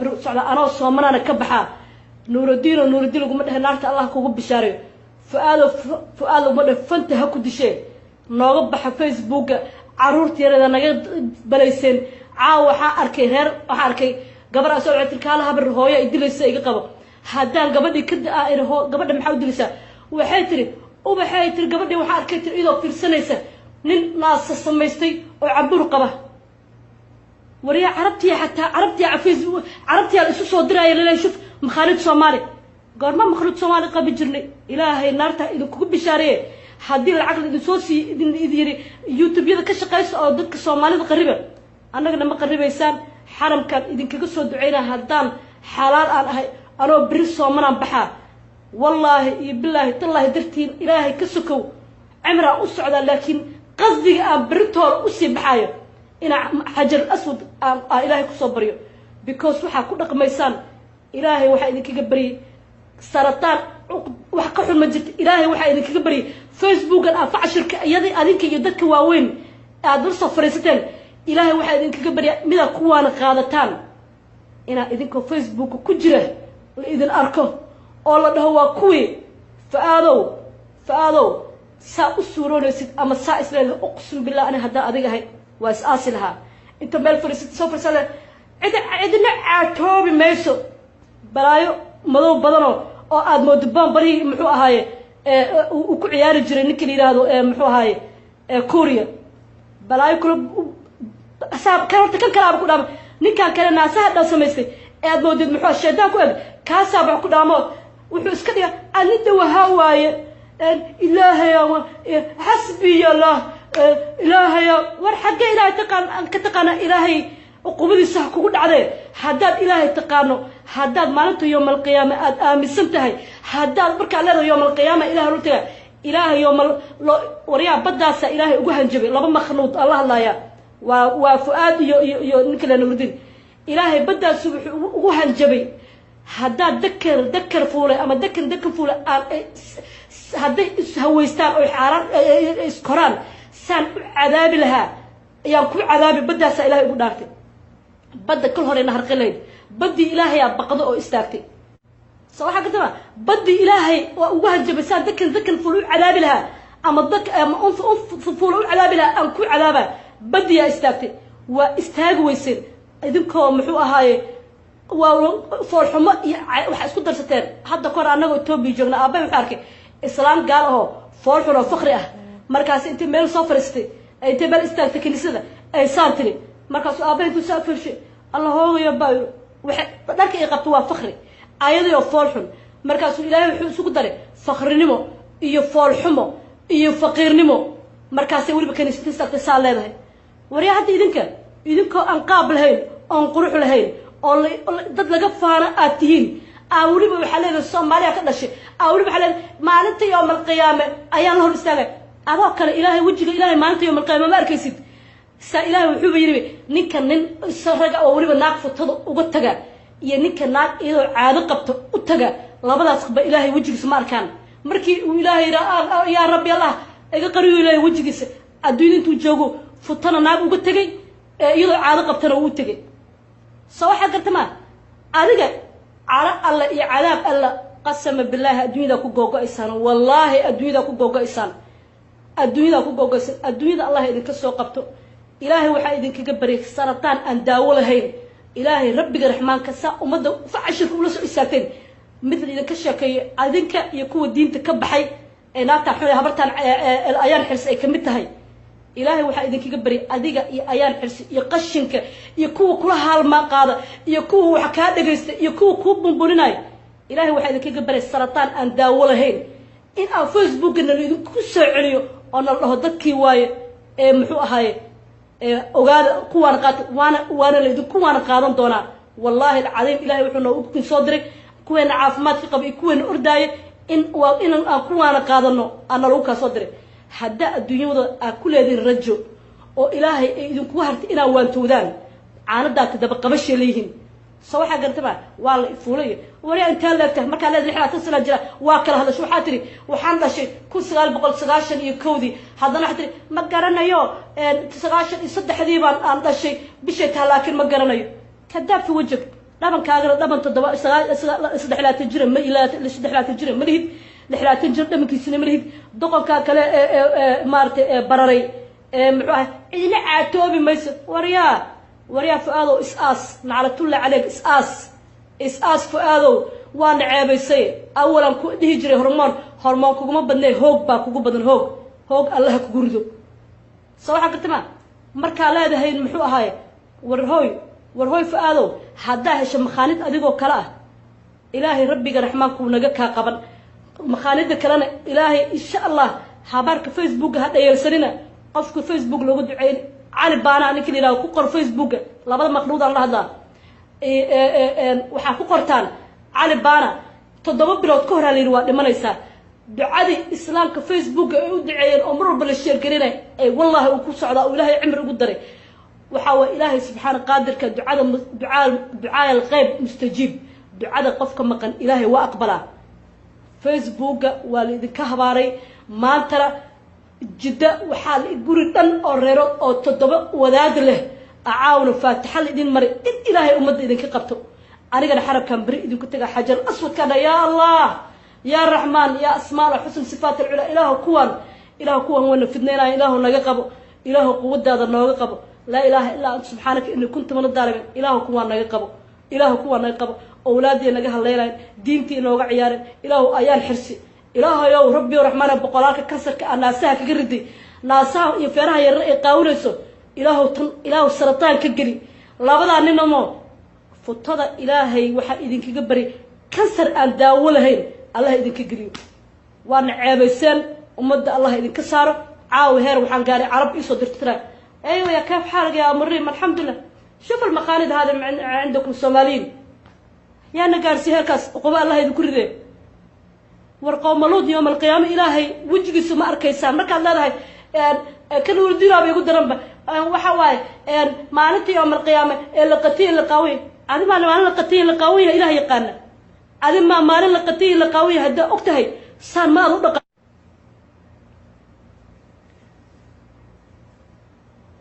Beri u socdaa anoo soomanaana ka baxaa. Nuurudiinoo Nuurudiin laguma dhehe, naarta Allah kugu bishaareyo. Fu-aado Fu-aad laguma dhehe, fanta ha ku dishee. Nooga baxa Facebooka, caruurta yareeda naga balayseen. Caawa waxaa arkay reer, waxaa arkay gabar asoo tir, "Kaala habar, hooyo ay dilaysa, iga qabo." Haddaan gabadhii ka iri, "Gabadha maxaa u dilaysaa?" Waxay tiri, ubaxay tiri, "Gabadhii waxaa arkay," tiri, "iyadoo fiirsanaysa nin naasa samaystay oo cambuur qaba." Waryaa, Carabtiya, xataa Carabtiya, Facebook Carabtiyaa la isu soo diraya laleeyahay, "Shuf makhaanid Soomaali." Goorma makhluud Soomaali qabi jirnay? Ilaahay naarta idinkugu bishaareeye. Haddii lacag la idin soo siiy, idin yiri YouTube-yada ka shaqaysa oo dadka Soomaalida qariba, annagana ma qaribaysaan. Xaramkaan idinkaga soo duceynaa. Haddaan xalaal aan ahay, anoo beri soomanaan baxaa. Wallaahi iyo bilaahi tallaahi, dartiin Ilaahay ka sokow cimraa u socdaa, laakiin qasdiga aan beritooda usii baxaayo inaa Xajar Aswad aan Ilaahay kusoo baryo, because waxaa ku dhaqmaysaan. Ilaahay waxaa idinkaga baryay sarataan, wax ka xun ma jirto. Ilaahay waxaa idinkaga baryay Facebookan aa facshirka iyada adinka iyo dadka waaweyn aada la soo fariisateen. Ilaahay waxaa idinkaga barya midaa kuwaana qaadataan, inaa idinkoo Facebooka ku jira la idin arko oo la dhaho, "Waa kuwii Fa-aadow." Fa-aadow, saa u suuroonaysid ama saa isleedahay, uqsum billah, ani haddaan adiga ahay waa is aasi lahaa. Inta meel fariisat soo fariisada, cid cidina caatoobi mayso. Balaayo madow badanoo oo aada moodo bambarihii muxuu ahaaye uu ku ciyaari jiray ninka la yidhaahdo muxuu ahaaye Korea. Balaayo kula saab kan, horta kan kalaaba ku dhaama. Ninkan kale naasaha dhan samaystay ee aad moodid muxuu shaydaan ku eg, kaasaaba wax ku dhaamo. Wuxuu iska dhiga aninta wahaa waaye, "Ilaahay, xasbiya Allah, Ilaahay." War, xaggee Ilaahay taqaan ka taqaana? Ilaahay uqubadiisa ha kugu dhacdee. Haddaad Ilaahay taqaano, haddaad maalinta yowma alqiyaama aada aaminsan tahay, haddaad markaa leedahay yowma alqiyaama Ilahay lu taga, Ilaahay yowmal loo. Waryaa, baddaasa Ilaahay ugu hanjabay laba makhluuq aan la hadlayaa, waa Fu-aad iyo ninka le Nuruddin. Ilaahay baddaasu wuxuu ugu hanjabay haddaad dakar dakar fuulay ama dakan dakan fuulay aan hadday ishawaystaan oy xaaraan iskoraan, saan u cadaabi lahaa ayaan ku cadaabi. Baddaasaa Ilahay ugu dhaartay. Badda kol horeyna harqilayd, baddii Ilaahayaa baqdo oo istaagtay. Soo waxaa gartama, baddii Ilaahay waa ugu hanjabay, saan dakan dakan fuul u cadaabi lahaa ama dak ama unf unf fuul u cadaabi lahaa aan ku cadaaba. Baddiyaa istaagtay. Waa istaagi weyseen idinkoo muxuu ahaaye, waa foolxumo iyo waxaa isku darsateen. Hadda kahor annagoo Etoobiya joogna, aabbahay wuxuu arkay islaam gaal ahoo foolxun oo fakri ah. Markaasi intay meel soo fariistay, intay meel istaagtay kiniisada, ay saan tiri. Markaasuu aabbahay intuu saa fiirshay, "Alla hoogayo baa, waxay dharka ay qabto waa fakri, ayadii oo foolxun." Markaasuu Ilaahay wuxuu isugu daray fakrinimo iyo foolxumo iyo faqiirnimo. Markaasay weliba kaniisada istaagtay saa leedahay. Waryaa, hadda idinka, idinkoo aan qaab lahayn oon qurux lahayn oo dad laga faano aad tihiin, aa weliba waxaa leedahay Soomaaliya ka dhashay, aa weliba waxaa leedahay maalinta yowma alqiyaame ayaan la hor istaagay. Adoo kale Ilaahay, wejiga Ilaahay maalinta yowma alqiyaame ma arkaysid. Saa Ilaahay wuxuuba yidhi, ninka nin raga oo weliba naag futada uga taga iyo ninka naag iyadoo caado qabta u taga, labadaas ba Ilaahay wejigiisa ma arkaan. Markii uu Ilaahay yidhaa, "Yaa Rabbi, Allah iga qariyo," Ilaahay wejigiisa adduunyada intuu joogo futana naag uga tegay, iyadoo caado qabtana uu tegay. Soo waxaa garta maa, adiga caro Alla iyo cadaab Alla, qasama bilaahi, adduunyada ku googo-aysaan. Wallaahi, adduunyada ku googo-aysaan, adduunyada ku googo-aysaan. Adduunyada Allah idinka soo qabto. Ilaahay waxaa idinkaga baryay sarataan aan daawo lahayn. Ilaahay Rabbiga Raxmaanka, saa ummadda facashirka ula soo istaagteen, mid la idinka sheekeeyo, adinka iyo kuwa diinta ka baxay ee naagtaan xun ee habartaan Ayaan Xirsi ay kamid tahay. Ilaahay waxaa idinkaga baryay adiga iyo Ayaan Xirsi iyo qashinka iyo kuwa kula haalmaa qaada iyo kuwa wax kaa dhagaysta iyo kuwa kuu bunbuninaya, Ilaahay waxaa idinkaga baryay sarataan aan daawo lahayn, in aan Facebookana la idinku soo celiyo oo nala dhaho, "Dadkii waaye ee muxuu ahaaye ogaada kuwaana qaata." Waana laydinku waana qaadan doonaa, wallaahi alcadiim. Ilahay wuxuu noogu soo diray kuweena caafimaadka qaba iyo kuweena ordaaya in waa in aan kuwaana qaadano aana lagu kaa soo diray. Haddaa adduunyada aad ku leedihin rajo oo Ilaahay ay idinkugu hartay inaa waantowdaan, caanadaata daba qabashay leeyihiin. Soo waxaa gartama, waa la ifuulay. Waryaa, intaa leegtahay markaa leed 60 sana jira, waa kala hadasho. Waxaa tiri, "Waxaan dhashay 1991-dii." Haddana waxaa tiri, "Ma garanayo, 93-dii baan aan dhashay, bishay taha laakiin ma garanayo." Kadaab fi wajag. Dhabankaagana dhaban 7 9 23 jira ma ilaa 23 jira ma lihid, 26 jir dhabankiisina ma lihid. Doqonkaa kale ee maaragtay ee bararay ee muxuu ahay cidina caatoobi mayso. Waryaa waryaa Fu-aadow, is-aas, naclatulla caleyk, is-aas, is-aas Fu-aadow, waana ceebaysay. Awalan ku dhihi jiray hormoon, hormoon kuguma badnee, hoog baa kugu badan, hoog, hoog Allaha kugu rido. Soo waxaa gartama markaa leedahay muxuu ahaay? War hooy, war hooy Fu-aadow, haddaa hesho makhaanid adigoo kale ah, Ilaahay rabbiga raxmaankuu naga kaa qaban. Makhaanida kalena Ilaahay insha Allah habaarka Facebooka ha dhayeelsanina. Qofka Facebook looga duceyn, Cali Baana ninka la yihahdo ku qor Facebooka, labada maqnuudaan la hadlaa, waxaa ku qortaan Cali Baana 7 bilood ka horaa la yidhi waa dhimanaysaa. Ducadii islaamka Facebooka ay u duceeyeen oo mar walba la sheergelinay ee wallahi uu ku socdaa oo Ilaahay cimri ugu daray. Waxaa waye Ilaahay subxaana qaadirka ducada ducaa ducaaya alqeyb mustajiib, ducada qofka maqan Ilaahay waa aqbalaa. Facebooka waa la idinka habaaray. Maantana Jidda waxaa guri dhan oo reero oo 7 wadaad leh acaawna faatixa la idin maray in Ilaahay ummadda idinka qabto. Anigana xarabkan beri idinku tagaa, xajar aswadkana, yaa Allah, yaa Raxmaan, yaa asmaal xusn sifaat alculaa, Ilaahu kuwan, Ilaahu kuwan wana fidnaynaya, Ilaahu naga qabo, Ilaahu quwadaada nooga qabo. Laa ilaaha illaa anta subxaanaka inii kuntu min adaalimiin. Ilaahu kuwaan naga qabo, Ilaahu kuwaan naga qabo, owlaadii naga hadlaynayan, diintii inooga ciyaareen. Ilaahu ayaan xirsi, Ilaahayow rabbi raxmaana, boqolaalka kansarka aa naasaha kaga riday, naasaha iyo feeraha yarar ay qaawinayso, Ilaahu tan, Ilaahu sarataan ka geli labadaa ninamo futada. Ilaahay waxaa idinkaga bari kansar aan daawo lahayn Allah idinka geliyo. Waana ceebayseen, ummadda Allah idinka saaro. Caawa heer waxaan gaaray carab iisoo dirto tira: aywa ya kayf xaalك ya amrim, alxamdulilah, shuf almaqaanid hada cindakum soomaaliyiin. Yaana gaarsiiy heerkaas, uquba Allah idinku ridee. War qowmaluud, yowma alqiyaama Ilaahay wejigiisu ma arkaysaan. Markaad leedahay kan wurdinaaba igu daranba, waxa waaye maalinta yowma alqiyaama ee la qatiy la qaawiy. Adi maa maalin la qatiy la qaawiya Ilaah yaqaana? Adi maa maalin la qatiy la qaawiya haddaa og tahay saan ma aad u dhaqa.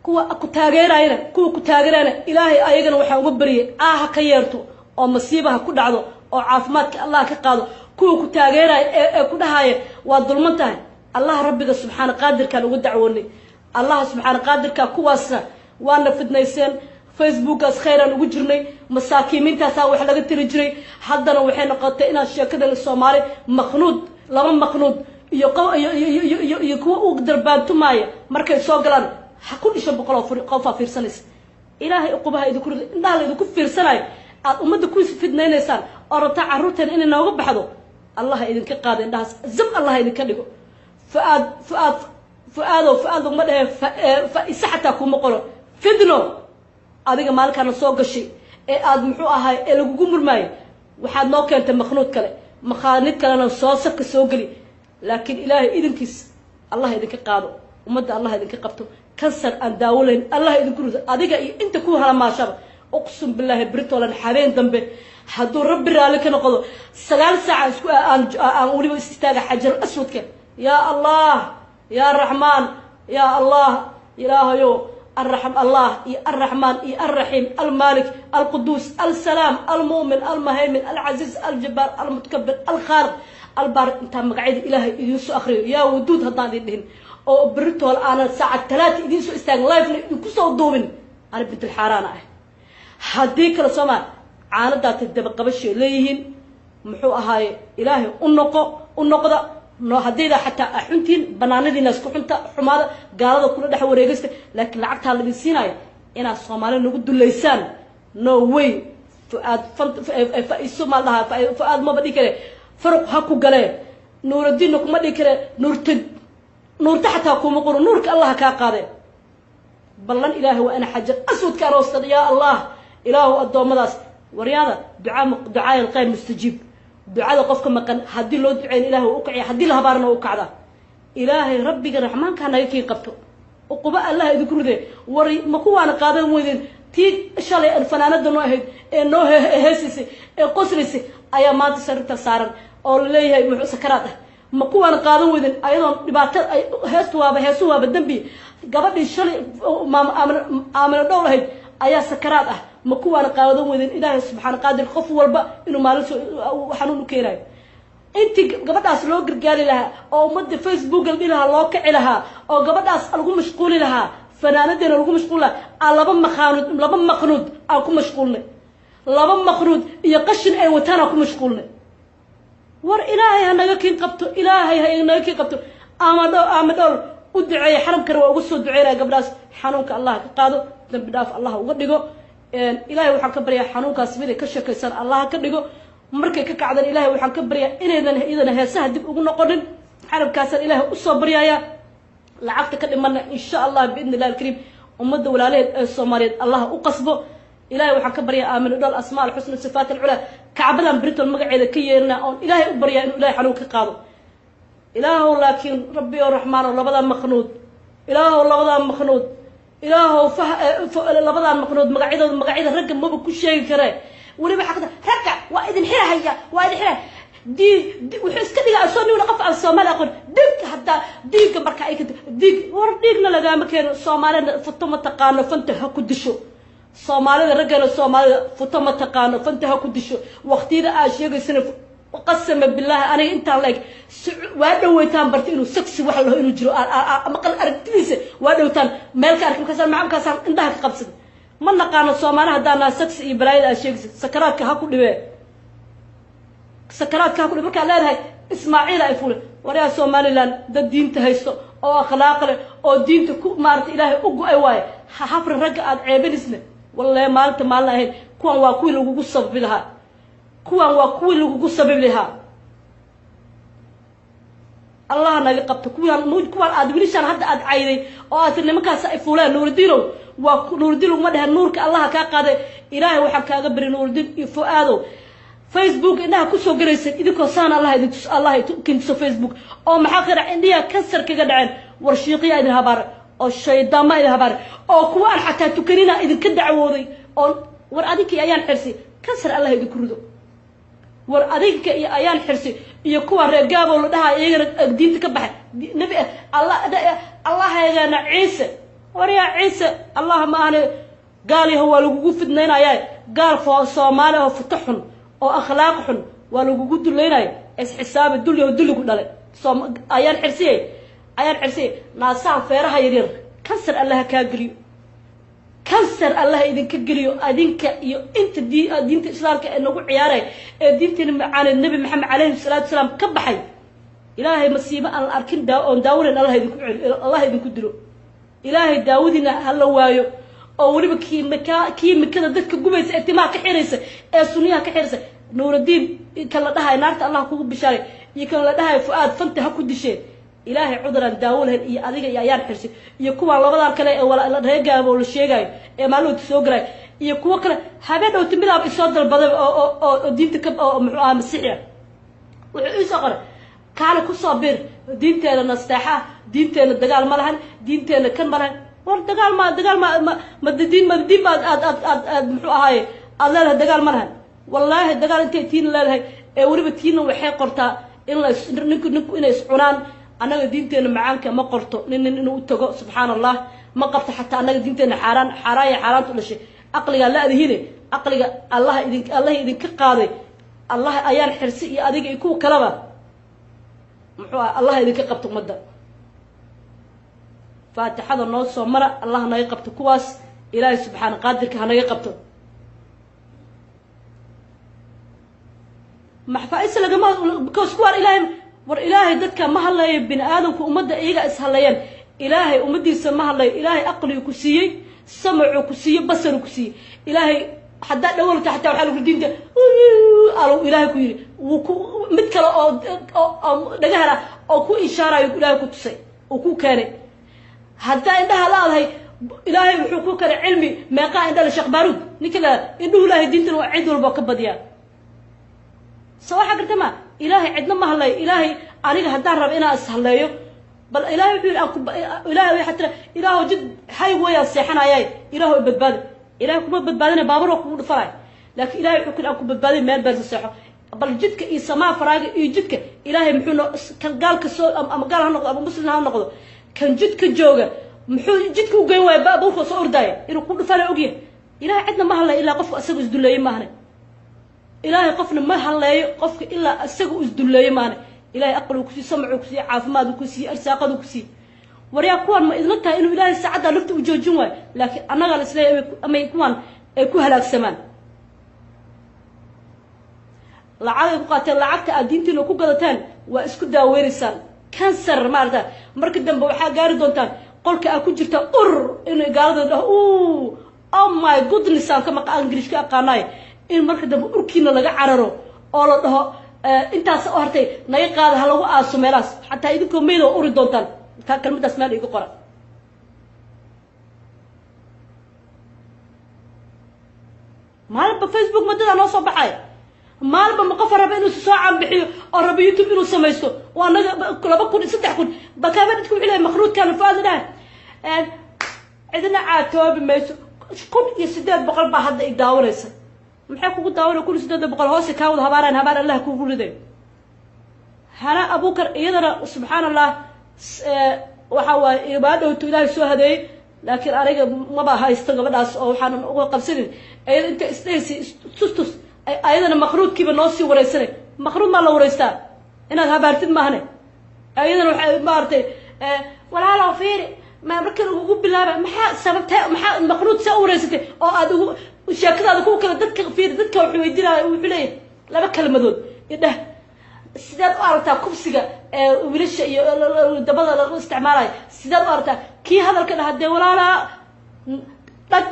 Kuwa ku taageerayana, kuwa ku taageerayana Ilaahay ayagana waxaan uga baryay aaha ka yeerto oo masiibaha ku dhacdo oo caafimaadka Allah ka qaado. Kuwa ku taageeraya ee ku dhahaya waa dulman tahay, Allah rabbiga subxaana qaadirkaan uga dacwoonay, Allah subxaana qaadirka kuwaasna waana fidnayseen. Facebookaas khayraan ugu jirnay, masaakiimiintaasaa wax laga tiri jiray. Haddana waxay noqotay inaad sheekadana Soomaali maqnuud, laba maqnuud iyo iyo kuwa u darbaantumaaya markay soo galaan ha ku dhisho 100 oo qofaa fiirsanaysa. Ilaahay uqubaha idinku rido, indhaha la idinku fiirsanayo aad ummadda ku fidnaynaysaan oo rabtaa carruurteena inay nooga baxdo. Allah idinka qaado indhahaas, zab Allah idinka dhigo. Fuaad, Fuaad, Fu-aadow, Fu-aad laguma dhehe, fa-isa xataa kuma qoro fidno. Adiga maalinkaana soo gashay ee aad muxuu ahaay ee lagugu murmaayo, waxaad noo keentay makhnuud kale, makhaanid kalena soo safka soo geli. Laakiin Ilaahay idinkiis Allah idinka qaado, ummadda Allah idinka qabto, kansar aan daawo lahayn Allah idinku rido adiga iyo inta ku halamaashaba. Uqsum billaahi britolan habeen dambe hadduu rabbi raalli ka noqdo 9 saaca isku aan weliba is istaaga xajar aswadka. Yaa Allah, yaa Raxmaan, yaa Allah, Ilaahayo الرحم الله يا الرحمن يا الرحيم، المالك القدوس السلام المؤمن المهيمن العزيز الجبار المتكبر الخالق البار، انت مقعد الهي idin soo akhriyo yaa waduud haddaan idin dhihin oo beritool aanan saacad 3 idin soo istaagin live-na idinku soo duubin, ana bint alxaaraana ah. Haddii kale soomaa caanadaatay dabaqabashay leeyihiin muxuu ahaaye. Ilaahay u noqo, u noqda no haddayda xataa a xuntiin banaanadiina isku xunta xumaada gaalada kula dhex wareegaysta, laakiin lacagtaa laidin siinaayo inaad Soomaali nagu dulaysaan, no way. Fuaad faiso maa dhahaa? Fuaad maba dhihi kare, faruq ha ku galee. Nuuradiinna kuma dhihi kare, nuurta, nuurta xataa kuma qoro, nuurka Allah kaa qaade. Ballan Ilaahay waa ina xajar aswadka aroostan. Yaa Allah, Ilaahu addoommadaas waryaada ducaa, ducaaya alkhayr mustajiib, ducada qofka maqan haddii loo duceyn Ilahay waa u kiciya, haddii la habaarna waa u kacdaa. Ilaahay rabbiga raxmaankaa naga kiin qabto, uquba Allah idinku ridee. War ma kuwaana qaadan weydeen? Tii shalay aan fanaanada noo ahayd ee noo heesaysay ee qoslaysay ayaa maanta sariirta saaran oo laleeyahay muxuu sakaraad ah. Ma kuwaana qaadan weydeen ayadoon dhibaato heestu waaba heesu waaba dembi? Gabadhii shalay maama Aamina Aamina Dhowl ahayd ayaa sakaraad ah. Ma kuwaana qaadan weydeen Ilaahay subxaana qaadir qof walba inuu maalin soo xanuun u keenayo. Intii gabadhaas loo gargaari lahaa oo ummadda Facebook la dhihi lahaa, loo kici lahaa oo gabadhaas lagu mashquuli lahaa, fanaanadeena lagu mashquuli lahaa, aan laba maqaanud, laba maqnuud aan ku mashquulnay, laba maqnuud iyo qashin ay wataan aan ku mashquulnay. War Ilaahay ha naga kiin qabto, Ilaahay ha naga kiin qabto. Ama dho ama dhool u duceeya, xaramkana waa uga soo duceynaya gabdhaas, xanuunka Allah ka qaado, dambi dhaaf Allah uga dhigo. Ilaahay waxaan ka baryaa xanuunkaas miday ka sheekaysaan Allah ka dhigo. Markay ka kacdan Ilaahay waxaan ka baryaa inaydan iyadana heesaha dib ugu noqonin. Xaramkaasaan Ilaahay usoo baryaaya. Lacagta ka dhimana insha Allah biidni illahi alkariim ummadda walaalaheed ee Soomaaliyeed Allah u qasbo. Ilaahay waxaan ka baryaa Aamino Dhol asmaa alxusna sifaat alculaa, Kacbadan Britol magaceeda ka yeerinaa oon Ilaahay u baryaa inuu Ilahay xanuun ka qaado. Ilaahow laakiin Rabbi oo Raxmaano, labadaa maqnuud, Ilaahow labadaa maqnuud, Ilaahow fah labadaa maqnuud magacyadooda, magacyada ragga maba ku sheegi karee. Weliba xaqda ragga waa idin xirahaya, waa idin xirahaya. Diig wuxuu iska dhigaa asoo nina qof aan Soomaali aqoon. Dig haddaa diigga marka ay ka diig, war dhiigna lagaama keeno. Soomaalida futo ma taqaano, fanta ha ku disho. Soomaalida raggana Soomaalida futo ma taqaano, fanta ha ku disho. Waqtiyada aad sheegaysana, qasama bilaahi, aniga intaan la eg waa dhaweytaan bartay inuu saksi wax laho inuu jiro. Maqal aragtidiisa waa dhowtaan meel ka arkay, markaasaan markaasaan indhaha ka qabsaday. Ma naqaano Soomaali haddaan naha saksi iyo balaayada aad sheegaysa. Sakaraadka ha ku dhibee, sakaraadka ha ku dhibe. Markaad leedahay Ismaaciila ay fule, waryaa Somaliland dad diinta haysto oo akhlaaq leh oo diinta ku maarata Ilaahay u go-ay waaye. Ha hafrin ragga aad ceebanisna, wallahi maalinta maalin ahayn kuwan waa kuwii lagugu sababi lahaa, kuwan waa kuwii lagugu sababi lahaa. Allah naga qabto kuwaan, kuwaan aad wiilishaan hadda aad cayday oo aad tiri nimankaas ay fuuleen. Nuuridiinow, waa Nuuridiin laguma dhehen, nuurka Allaha kaa qaaday. Ilaahay waxaan kaaga bari Nuuridiin iyo Fu-aadow, Facebook indhaha kusoo galaysay idinkoo saan, Allah idin tus, Allah kintuso Facebook oo maxaa ka dhac indhiha kansar kaga dhaceen. War shiiqiya idin habaaray oo shaydaama idin habaaray oo kuwa aan xataa tukanina idinka dacwooday oo war adinkii ayaan xirsi, kansar Allah idinku rido. War adinka iyo ayaan xirsi iyo kuwa reer Gaabow la dhahaa iyagana diinta ka baxay, Nebi Allah Allahayagana Ciise, war yaa Ciise Allah ma ahane, gaal yaho waa lagugu fidnaynayaa. Gaal foo Soomaali oo futo xun oo akhlaaq xun waa lagugu dullaynaya. Isxisaabi dulli oo dulligu dhalay. Soom ayaan xirsiyey, ayaan xirsiyey, naasaha feeraha yaryar kansar Allaha kaa geliyo, kansar Allaha idinka geliyo adinka iyo inta diinta islaamka ee nagu ciyaaray ee diinteena macaaneed Nebi Maxamed calayhi salaatu wasalaam ka baxay. Ilaahay masiibo aan la arkin daa oon daawanayn Allah idinku celiyo, Allah idinku dilo. Ilaahay daawadiina ha la waayo oo weliba kiimika, kiimikada dadka gubaysa ee timaha ka xiraysa ee sunniyaha ka xiraysa. Nuuradiin kan la dhahayo naarta Allah kugu bishaaray iyo kan la dhahayo Fu-aad fanta ha ku dishee. Ilaahay cuduraan daawo lahayn iyo adiga iyo ayaan xirsi iyo kuwaan labadan kale ee reer Gaabo la sheegayo ee maalmoodka soo galay iyo kuwo kale habeen dhowti midaaba isoo dalbaday oo diinta ka oo muxuu ahaa masiixi ah wuxuu iisoo qoray kaale kusoo bir diinteena nasteexa, diinteena dagaal ma lahan, diinteena kan ma lahan. War dagaal ma dagaal ma ma ma diin ma diin ma aad aad aad aad muxuu ahaaye aad leedahay dagaal ma lahan. Wallaahi dagaal intay tiina leedahay ee weliba tiina waxay qortaa in la ninku ninku inay iscunaan. Annaga diinteena macaanka ma qorto nin nin inuu u tago, subxaan Allah, ma qabto xataa. Annaga diinteena xaaraan xaaraan iyo xaaraanta u dhashay aqligaa la adihine, aqliga Allah idin Allah idinka qaaday. Allah ayaan xirsi iyo adiga iyo kuwa kaleba muxuu ah Allah idinka qabto ummadda. Faatixada noo soo mara, Allah naga qabto kuwaas, Ilaahay subxaana qaadirka ha naga qabto. Maxfaa'is lagama because kuwaan Ilaahay, war Ilaahay dadka ma hadlayo, bini aadamku ummadda iyaga is hadlayaan, Ilaahay ummaddiisa ma hadlayo. Ilaahay aqligu ku siiyey, samacuu ku siiyey, basaru ku siiyey. Ilaahay haddaa dhawalta xataa waxaa lagu diinta alu Ilaahay ku yidhi wuu ku mid kale oo oo dhagahana oo ku ishaarayo Ilaahay ku tusay oo ku keenay. Haddaa indhaha la adhay Ilaahay wuxuu ku keenay cilmi meeqaa indhala Sheekh Baaruud ninka la indhuhu Ilaahay diintana waa cid walba ka badiyaa. Soo waxaa garta ma Ilaahay cidna ma hadlayo. Ilaahay aniga haddaan rabo inaan is hadleeyo, bal Ilaahay wuxuu yidhi aan ku Ilaahay waxaa tira Ilaahow jid highway aan seexanayaay, Ilaahow i badbaadi. Ilaahay kuma badbaadinaya, baabuur waa kugu dhufanaya, laakiin Ilaahay wuxuu ku yidhi aan ku badbaadiy meel beersa seexo. Bal jidka iyo samaa faraaga iyo jidka Ilaahay muxuu noo kan gaalka soo ama gaal ha noqdo ama muslim ha noqdo, kan jidka jooga muxuu jidka u geyn waaya baabuurka soo ordaya inuu ku dhufanayo ogyahay. Ilaahay cidna ma hadlayo ilaa qofka isagu isdulleeye maahne. Ilaahay qofna ma hadleeyo qofka ilaa isagu isdulleeye maahne. Ilaahay aqaluu ku siiye, samacuu ku siiye, caafimaaduu ku siiye, arsaaqaduu ku siiye. Waryaa kuwaan ma idla tahay inuu ilaahay saacaddaa nafta u joojin waayo? Laakiin annagaa la isleeyahay amay kuwaan ay ku halaagsamaan. Lacagay ku qaateen, lacagta aad diintiina ku gadataan waa isku daaweynaysaan kansar maarata. Marka dambe waxaa gaari doontaan qolka aad ku jirta ur inay gaalada dhaho uu oh my goodness, aan ka maqa English ka aqaanaay, in marka dambe urkiina laga cararo oo la dhaho intaas oo hartay naga qaada, ha lagu aaso meelahaas, xataa idinkoo meyd oo uri doontaan. Taa kelmadaas meel iiga qora. Maalinba Facebook madadaa noo soo baxay, maalinba ma qofa raba inuu soo caanbixiyo oo raba YouTube inuu samaysto oo anaga 2000 3000 bakaaba dadku wuxuu leeyahay makhluudkaana Fuaad dhahay cidna caatoobi mayso. 1800 baa hadda i daawanaysa. Maxay kugu daawanaya 1800? Hoose kaa wada habaaraan, habaar Allah kugu riday. Hana Abuukar iyadana subxaan Allah waxa waaye ibaa dhowto Ilaahay soo hadeeyey, laakiin aniga maba haysto gabadhaas oo waxaanan uga qabsanin iyada inta isdhehaysa tustus ayadana makhluudkiiba noo sii wareysanay. Makhluud maa la wareystaa? Inaad habaartid maahane. Ayadana waxay maaragtay walaalow fiiri ma markan ugu bilaaba maxaa sababtee, maxaa makhluud saa u wareysatay oo aad ugu sheekadaada kuwa kale dadka fiiri dadka wuxuu weydiinaya, wuxuu leeyahay laba kelmadood idheh, sideed u aragtaa kufsiga wiilasha iyo dabada lagu isticmaalayo? Sideed u aragtaa kii hadalka dhaha dee walaalaa dhag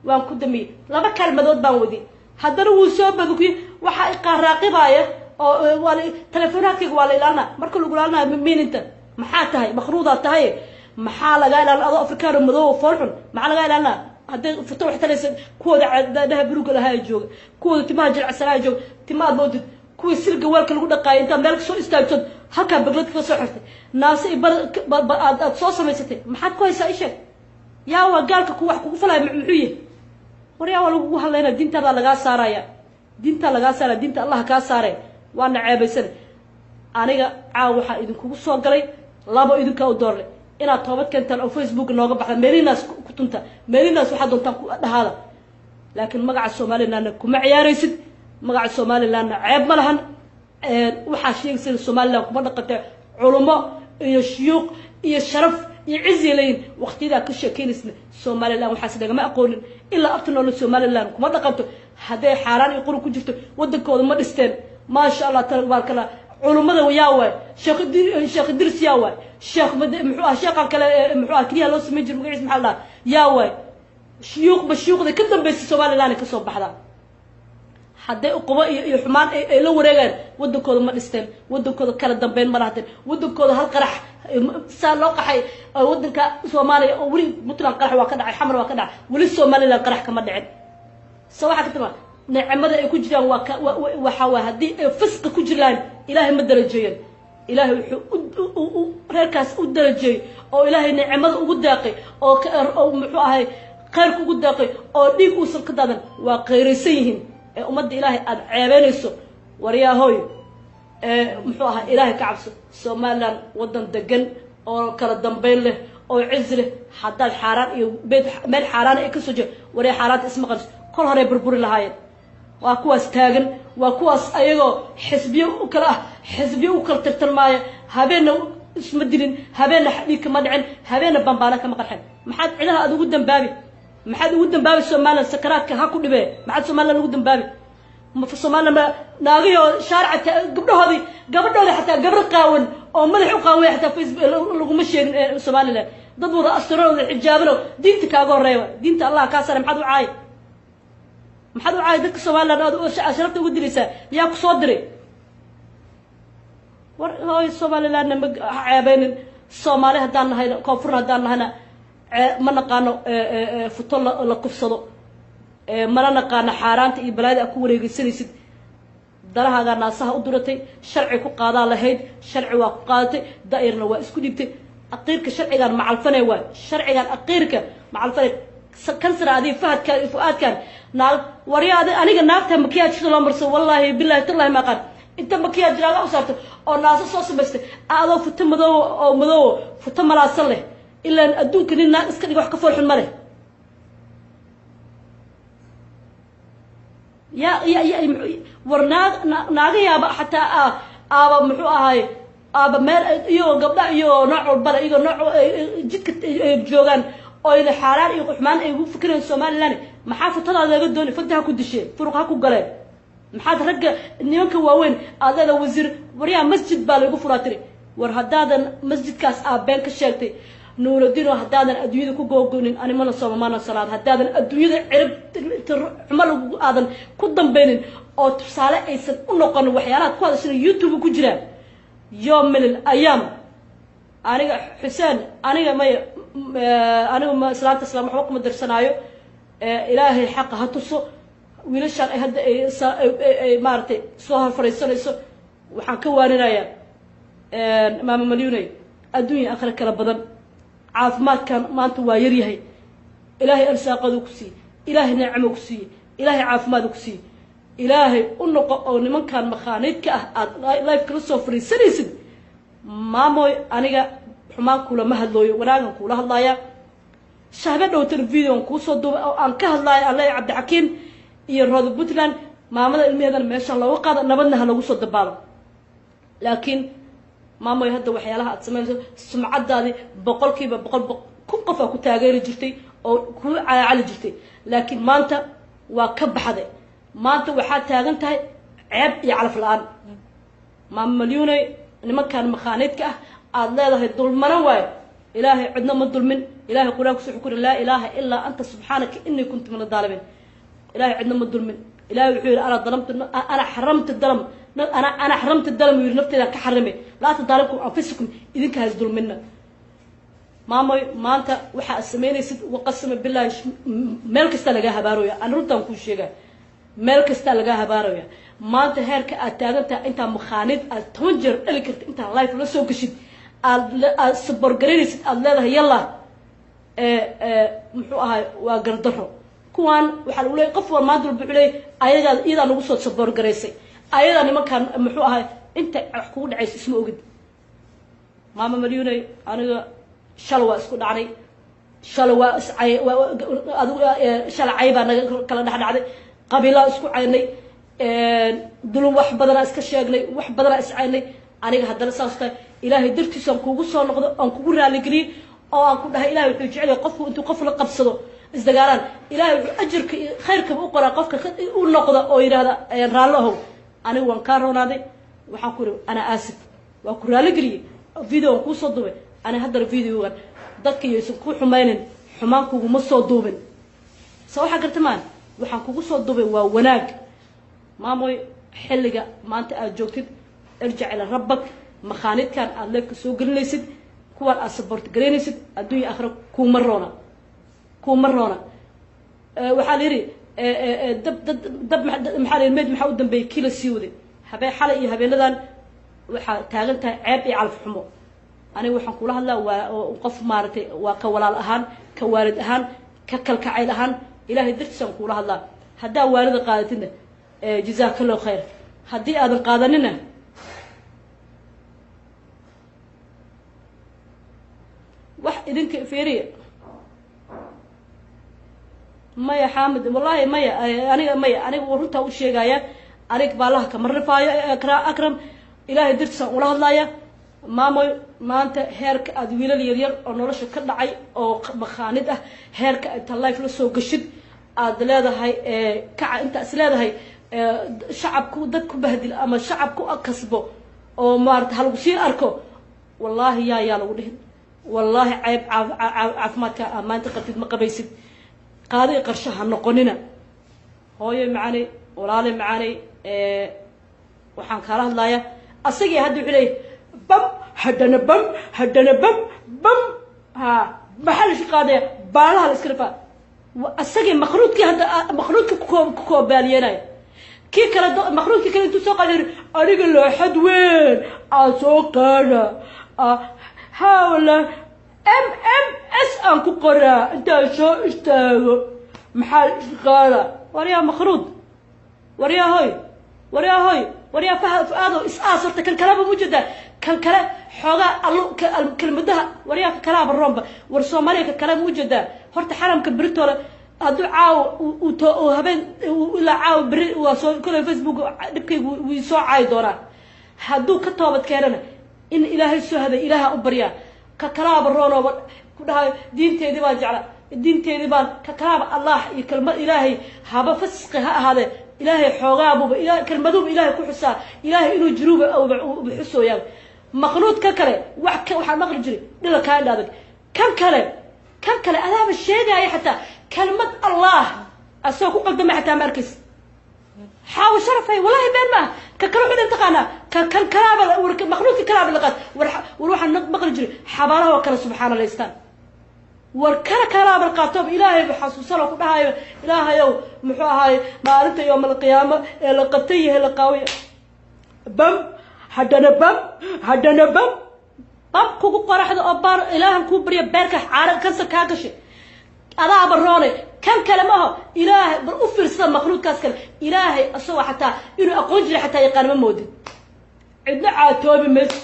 waan ku damiyey, laba kelmadood baan wadi, haddana wuu soo badukiye. Waxaa iqaaraaqibaya oo waa telefonaadkayga waa la ilaalinaa. Marka lagu ilaalinayo miininta maxaa tahay? Makhluudaa tahay, maxaa lagaa ilaalina adoo Afrikaano madoow foolxun? Maxaa lagaa ilaalinaa hadday futo wax talaysa? Kuwooda dhaha buruga lahaa jooga, kuwooda timaha jilcsanaa jooga, timaad moodid kuwii silga weelka lagu dhaqaayay, intaad meel kasoo istaagtood halkaa baglad kaga soo xirtay naase i bar aad soo samaysatay, maxaad ku haysaa? Isheeg, yaa waa gaalka ku wax kugu falaya muxuu yahay? War yaa waa lagugu hadlaynaa, diintaadaa lagaa saaraya, diintaa lagaa saaraya, diinta Allah kaa saaray, waana ceebaysan. Aniga caaw waxaa idinkugu soo galay labo idinkaa u doorlay inaad toobad keentaan oo Facebook nooga baxda, meelinaas ku tunta, meelinaas waxaad doontaan ku dhahaada, laakiin magaca Somalilandna kuma ciyaaraysid. Magaca Somalilandna ceeb ma lahan. Waxaa sheegaysa Somaliland kuma dhaqantay culumo iyo shuyuuq iyo sharaf iyo cizi leeyihin. Waqtiyadaa ka sheekeynaysna Somaliland waxaas lagama aqoonin ilaa abta noola. Somaliland kuma dhaqanto. Hadday xaaraan iyo qurun ku jirto waddankooda ma dhisteen. Maasha Allah tabaaraka Allah. Culummada yaa waay? Sheekh Sheekh Idris yaa waay? Sheekh muxuu ah sheekhan kale muxuu ah keliya loo samayn jiro, magaciisa maxaa la dhahaa? Yaa waay shuyuuqba shuyuuqda ka dambaysa Somaliland ka soo baxda? Hadday uqubo iyo xumaan ay la wareegaan waddankooda ma dhisteen, waddankooda kala dambeyn ma lahateen, waddankooda hal qarax saa loo qaxay waddanka Soomaaliya oo weli Puntland qarax waa ka dhacay, Xamar waa ka dhacay, weli Somaliland qarax kama dhicin. So waxaa ka timaa nicmada ay ku jiraan waa waxa waay haddii ay fisqi ku jiraan Ilaahay ma darajeeyan. Ilaahay wuxuu reerkaas u darajeeyey oo Ilaahay nicmada ugu deeqay oo muxuu ahay khayrka ugu deeqay oo dhiig uusan ka daadan, waa qayraysan yihiin. Ee ummadda Ilaahay aada ceebeynayso, waryaahoy ee muxuu ahaa Ilaahay ka cabso. Somaliland waddan degan oo kala dambeyn leh oo cizi leh, haddaad xaaraan iyo beed meel xaaraan ay kasoo jeed, waryaa xaaraanta isma qariso, kol horey burburi lahaayeen. Waa kuwaas taagan, waa kuwaas ayagoo xisbiyo u kala ah, xisbiyo u kala tartarmaaya, habeenna isma dilin, habeenna dhiig kama dhicin, habeenna bambaana kama qarxin. Maxaad cidaha aada ugu dambaabi? Maxaad ugu dambaabi Somaliland? Sakaraadka ha ku dhibee, maxaad Somaliland ugu dambaabi? Somaliland naagihoo shaarica gabdhahoodii, gabadhoodii xataa gabar qaawan oo madax u qaawaya xataa Facebook laguma sheegin. Somaliland dad wada asturan, wada xijaabano, diinta kaaga horreeya, diinta Allah kaa saaray. Maxaad u caay? Maxaad u caay dadka Somaliland aad sharafta ugu dilaysaa? Yaa ku soo diray? War hooy, Somalilandna ma ha ceebeynin. Soomaali haddaan nahayna, koonfurna haddaan nahayna, ma naqaano futo la kufsado, mana naqaano xaaraanta iyo balaayada aad ku wareegeysanaysid. Danahaagaa naasaha u duratay, sharci ku qaadaa lahayd, sharci waa ku qaadatay, da'irna waa isku dhiibtay. Aqiirka sharcigaan macalfanay waay, sharcigaan aqiirka macalfanay kansar adii fahadkaan iyo fu-aadkaan naag. Waryaa aniga naagta makiyaaj sida loo marso wallaahi billahi tallahi ma aqaan. Inta makiyaaj naaga u saartay oo naaso soo samaystay adoo futo madoobo oo madoobo futo malaasan leh, ilaan adduunka nin naag iska dhiga wax ka foolxun ma leh. Yaa ya ya war naag naaga yaaba xataa aaba muxuu ahaay aaba meel iyagoo gabdha iyo nooc walbale, iyagoo nooc jidka ay joogaan oo ida xaaraan iyo xumaan ay ugu fikireen Somaliland. Maxaa futadaada laga doonay? Fanta ha ku dishee, furuq ha ku galeen. Maxaad ragga nimanka waaweyn aad leeda wasiir? Waryaa, masjid baa lagu furaa tiri. War haddaadan masjidkaas aabeen ka sheegtay, Nuuraddiin, oo haddaadan adduunyada ku googoynin, animana soomamana salaad, haddaadan adduunyada cirib xumo lagu aadan ku dambaynin oo tusaale aysan u noqonin waxyaalahaad ku hadashana YouTube ku jiraan yoomilil ayaam. Aniga Xuseen, aniga maya, aniga ma islaanta islaam waxba kuma dirsanaayo. Ilaahay xaqa ha tuso wiilashaan ay hadda ay maaragtay soo hor fadhiisanayso. Waxaan ka waaninayaa Maama Malyuney, adduunya akhre kala badan. Caafimaadkan maanta waa yaryahay. Ilaahay arsaaqaduu ku siiyey, Ilaahay nicmo ku siiyey, Ilaahay caafimaadu ku siiyey. Ilaahay u noqo oo nimankan makhaaniidka ah aada live kala soo fadhiisanaysid. Maamoy, aniga xumaan kuulama hadlooyo, wanaagan kuula hadlaaya. Shahbe dhowtan videoan kuusoo duubay oo aan ka hadlaayo, aan leeyahay Cabdixakiim iyo Rooda Puntland, maamada ilmaheedana meeshaan looga qaado, nabadna ha lagu soo dabaalo. Laakiin maamoy, hadda waxyaalaha aad samaynayso, sumcaddaadii 100%, 1000 qof aa ku taageeri jirtay oo kuu calaacali jirtay, laakiin maanta waa ka baxday. Maanta waxaad taagan tahay ceeb iyo calaf la-aan. Maama Malyuney, nimankan makhaaniidka ah aada leedahay dulmana waayo, Ilaahay cidna ma dulmin. Ilahay qur-aankiisa wuxuu ku yidhi: "Laa ilaaha ilaa anta, subxaanaka inii kuntu min adaalimiin." Ilahay cidna ma dulmin. Ilahay wuxuu yidhi: "Ana dalamtu, ana xaramtu dalam, ana xaramtu dalam," yidhi, "nafteydan ka xarimay. Laa tadaalimkum anfusakum," idinka has dulmina. Maamoy, maanta waxaa samaynaysid, waqasama billahi, meel kasta lagaa habaarooya. Aan runtaan kuu sheega, meel kastaa lagaa habaaraya. Maanta heerka aad taagan tahay, intaa makhaanid aad 10 jeer dhali karta, intaa live la soo geshid, aad saborgaraynaysid, aada leedahay yalla, muxuu ahay, waa gardaro. Kuwaan waxaa lagu leeyay, qof wal maanta walba wuxuu leeyay ayagaa iyadaa nagu soo saborgaraysay, ayadaa nimankaan muxuu ahay. Inta wax kugu dhacayso isma ogid. Maama Malyuney, aniga shala waa isku dhacnay, shala waa iscay, adigu shala cay baa naga kala dhex dhacday, qabiilaa isku caynay, dulum wax badanaa iska sheegnay, wax badanaa iscaynay. Aniga haddana saas tahay, Ilaahay dartiisaan kugu soo noqdo, aan kugu raaligeliyey oo aan ku dhahay Ilahay wuxuu jecel yahay qofku intuu qof la qabsado isdagaalaan. Ilahay wuxuu ajarka iyo khayrkaba u qoraa qofka u noqda oo yidhahda raallo ahow. Aniga waan kaa roonaaday, waxaan ku ihi ana aasif, waa ku raaligeliyey, videoan kuusoo duubay. Ani haddana videogan dadka yaysan ku xumaynin, xumaan kuguma soo duubin. Sa waxaa garta maan, waxaan kugu soo duubay waa wanaag. Maamoy, xilliga maanta aada joogtid, irjac ila rabbak. Makhaanidkan aada leefka soo gelinaysid, kuwaan aada support garaynaysid, adduunya aakhira kuuma roona, kuuma roona. Waxaa la yidhi dab dad dab, maxaa la yidhi, meyd maxaa u dambeeyey kii la sii waday habeen xalay iyo habeenadan. Waxaa taagan tahay ceeb iyo calaf xumo. Aniga waxaan kula hadlaa waa qof maaragtay, waa ka walaal ahaan, ka waalid ahaan, ka kalkacayl ahaan, Ilaahay dartiisaan kuula hadlaa. Haddaa waalida qaadatidna, jazaaka allahu khayr. Haddii aadan qaadanina, wax idinka fiiriya. Maya Xaamid, wallahi maya, aniga maya, aniga runtaa u sheegaya. Aniga baalaha kama rifaayo Akram, Ilaahay dartiisaan ula hadlaaya. Maamoy, maanta heerka aada wiilal yaryar oo nolosha ka dhacay oo makhaanid ah, heerka inta life la soo gashid aada leedahay kaca, inta is leedahay shacabku dad ku bahdil ama shacab ku kasbo oo maarata halagu sii arko, wallaahi yaa lagu dhihin. Wallaahi cayb caafimaadka aa maanta qabtid ma qabaysid. Qaado i qarsho ha noqonina. Hooyo macaaney, walaale macaaney, waxaan kaala hadlayaa asagii hadda wuxuu leeyahy bam, haddana bam, haddana bam bam. Ha, maxaa la iska qaadaya? Baalaha la iska rifaa. Asagii makhluudkii hadda makhluudka ku koobaaliyenaya kii kale, makhluudkii kale intuu soo qaada, aniga looxad weyn aa soo qaada, ha wala M M S aan ku qoraa intaan soo istaago. Maxaa la iska qaada? Waryaa makhluud, waryaa hoy, waryaa hoy, waryaa faha Fu-aado is-aas. Horta kan kaleba mujeedaa, kan kale xoogaa allo kelmadaha, waryaa ka kalaaba roomba. War Soomaaliya, ka kale mujeedaa horta xaramka Britoole. Hadduu caaw uu habeen ilaa caaw beri waa soo kolay Facebook dhibkaygu wii soo caayi doonaa. Hadduu ka toobad keenana in Ilaahay soo haday, Ilaaha u baryaa. Ka kalaaba roonooba ku dhahayo diinteedii baan jeclaa, diinteedii baan ka kalaaba. Allah iyo kelmad Ilaahay haba fasqi ha ahaadee, Ilaahay xoogaabuba kelmaduuba Ilaahay ku xusaa, Ilaahay inuu jiruuba uba xusooyaa. Maqluud ka kale wax ka waxaan maqli jiray dhila kaa indha adag. Kan kale, kan kale adaaba sheegaya xataa kelmad Allah asagoo ku qaldamay xataa ma arkaysa. Xaawo sharafay, wallahi been maaha. Ka kale wuxuu taqaanaa ka kan kalaaba maqluudka kalaaba laqaad. War war waxaan maqli jiray xabaalaha oo kale subxaanalaystaan. War kana kalaaba qaatooba Ilaahay bu xasuusan oo ku dhahayo Ilaahayow muxuu ahaay maalinta yoomal qiyaamo ee la qabtay yahay la qaawiya bam haddana bam haddana bam bam kugu qoraxda oo baar Ilaahan kuu barya beerka caara kansar kaa gashay adaaba roone. Kan kale ma aho Ilaahay bal u fiirsada makhluudkaas kale. Ilaahay isagoo xataa inuu aqoon jiray xataa yaqaan ma moodin. Cidna caatoobi mayso.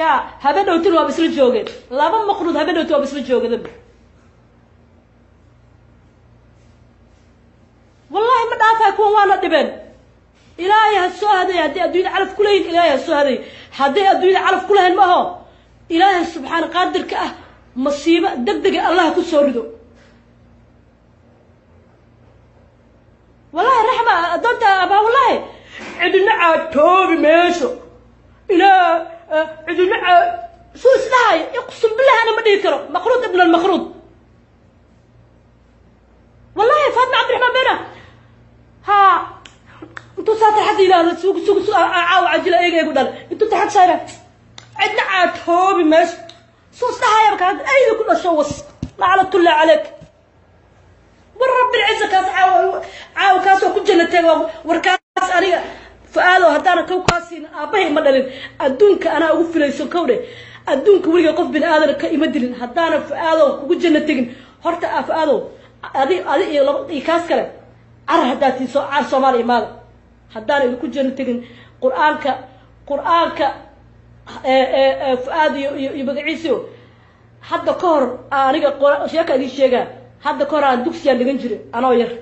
Yaa habe dhowtin waaba isla joogeen laba maqluud, habe dhowtin waaba isla joogeen. Wallahi ma dhaafaay kuwan, waana dhibeen. Ilaahay ha soo haday haddii adduunyada calaf ku leeyihin, Ilaahay ha soo haday hadday adduunyada calaf ku lahayn. Ma aho Ilaahay subxaana qaadirka ah masiibo deg dega Allah ku soo rido. Wallahi raxma addoonta abaa, wallahi cidina caatoobi meesho ilaa cidina suu isdhahayo iqsum billah ana ma dhihi karo maqruud ibn almaqruud. Wallahi Faatma Cabdiraxmaan beena ha intuu saa tarxadda yidhaahdo sug sug sug caawa cajila eega eegu dhal intuu tarxad saara cidna caatoobi meesho suu isdhahaya markaa ayda ku dhasho was lacnatullah calayk war rabbi alciza. Kaas caawa caawa kaasoo ku janna teega war kaas aniga Fu'aadow haddaana kow kaa siin aabbahay ma dhalin. Adduunka anaa ugu filayso kow dheh, adduunka weliga qof bini aadana ka ima dilin haddaana Fu'aadow kugu janna tegin. Horta aa Fu'aadow adi adi iyo laba iyo kaas kale carar haddaad tiin soo car Soomaaliya imaada haddaana idinku janna tegin. Qur-aanka qur-aanka Fu'aad iyo iyo iyo magaciisiyo hadda ka hor aniga sheeka idiin sheegaa. Hadda ka hor aan dugsigaan dhigan jiray anoo yar.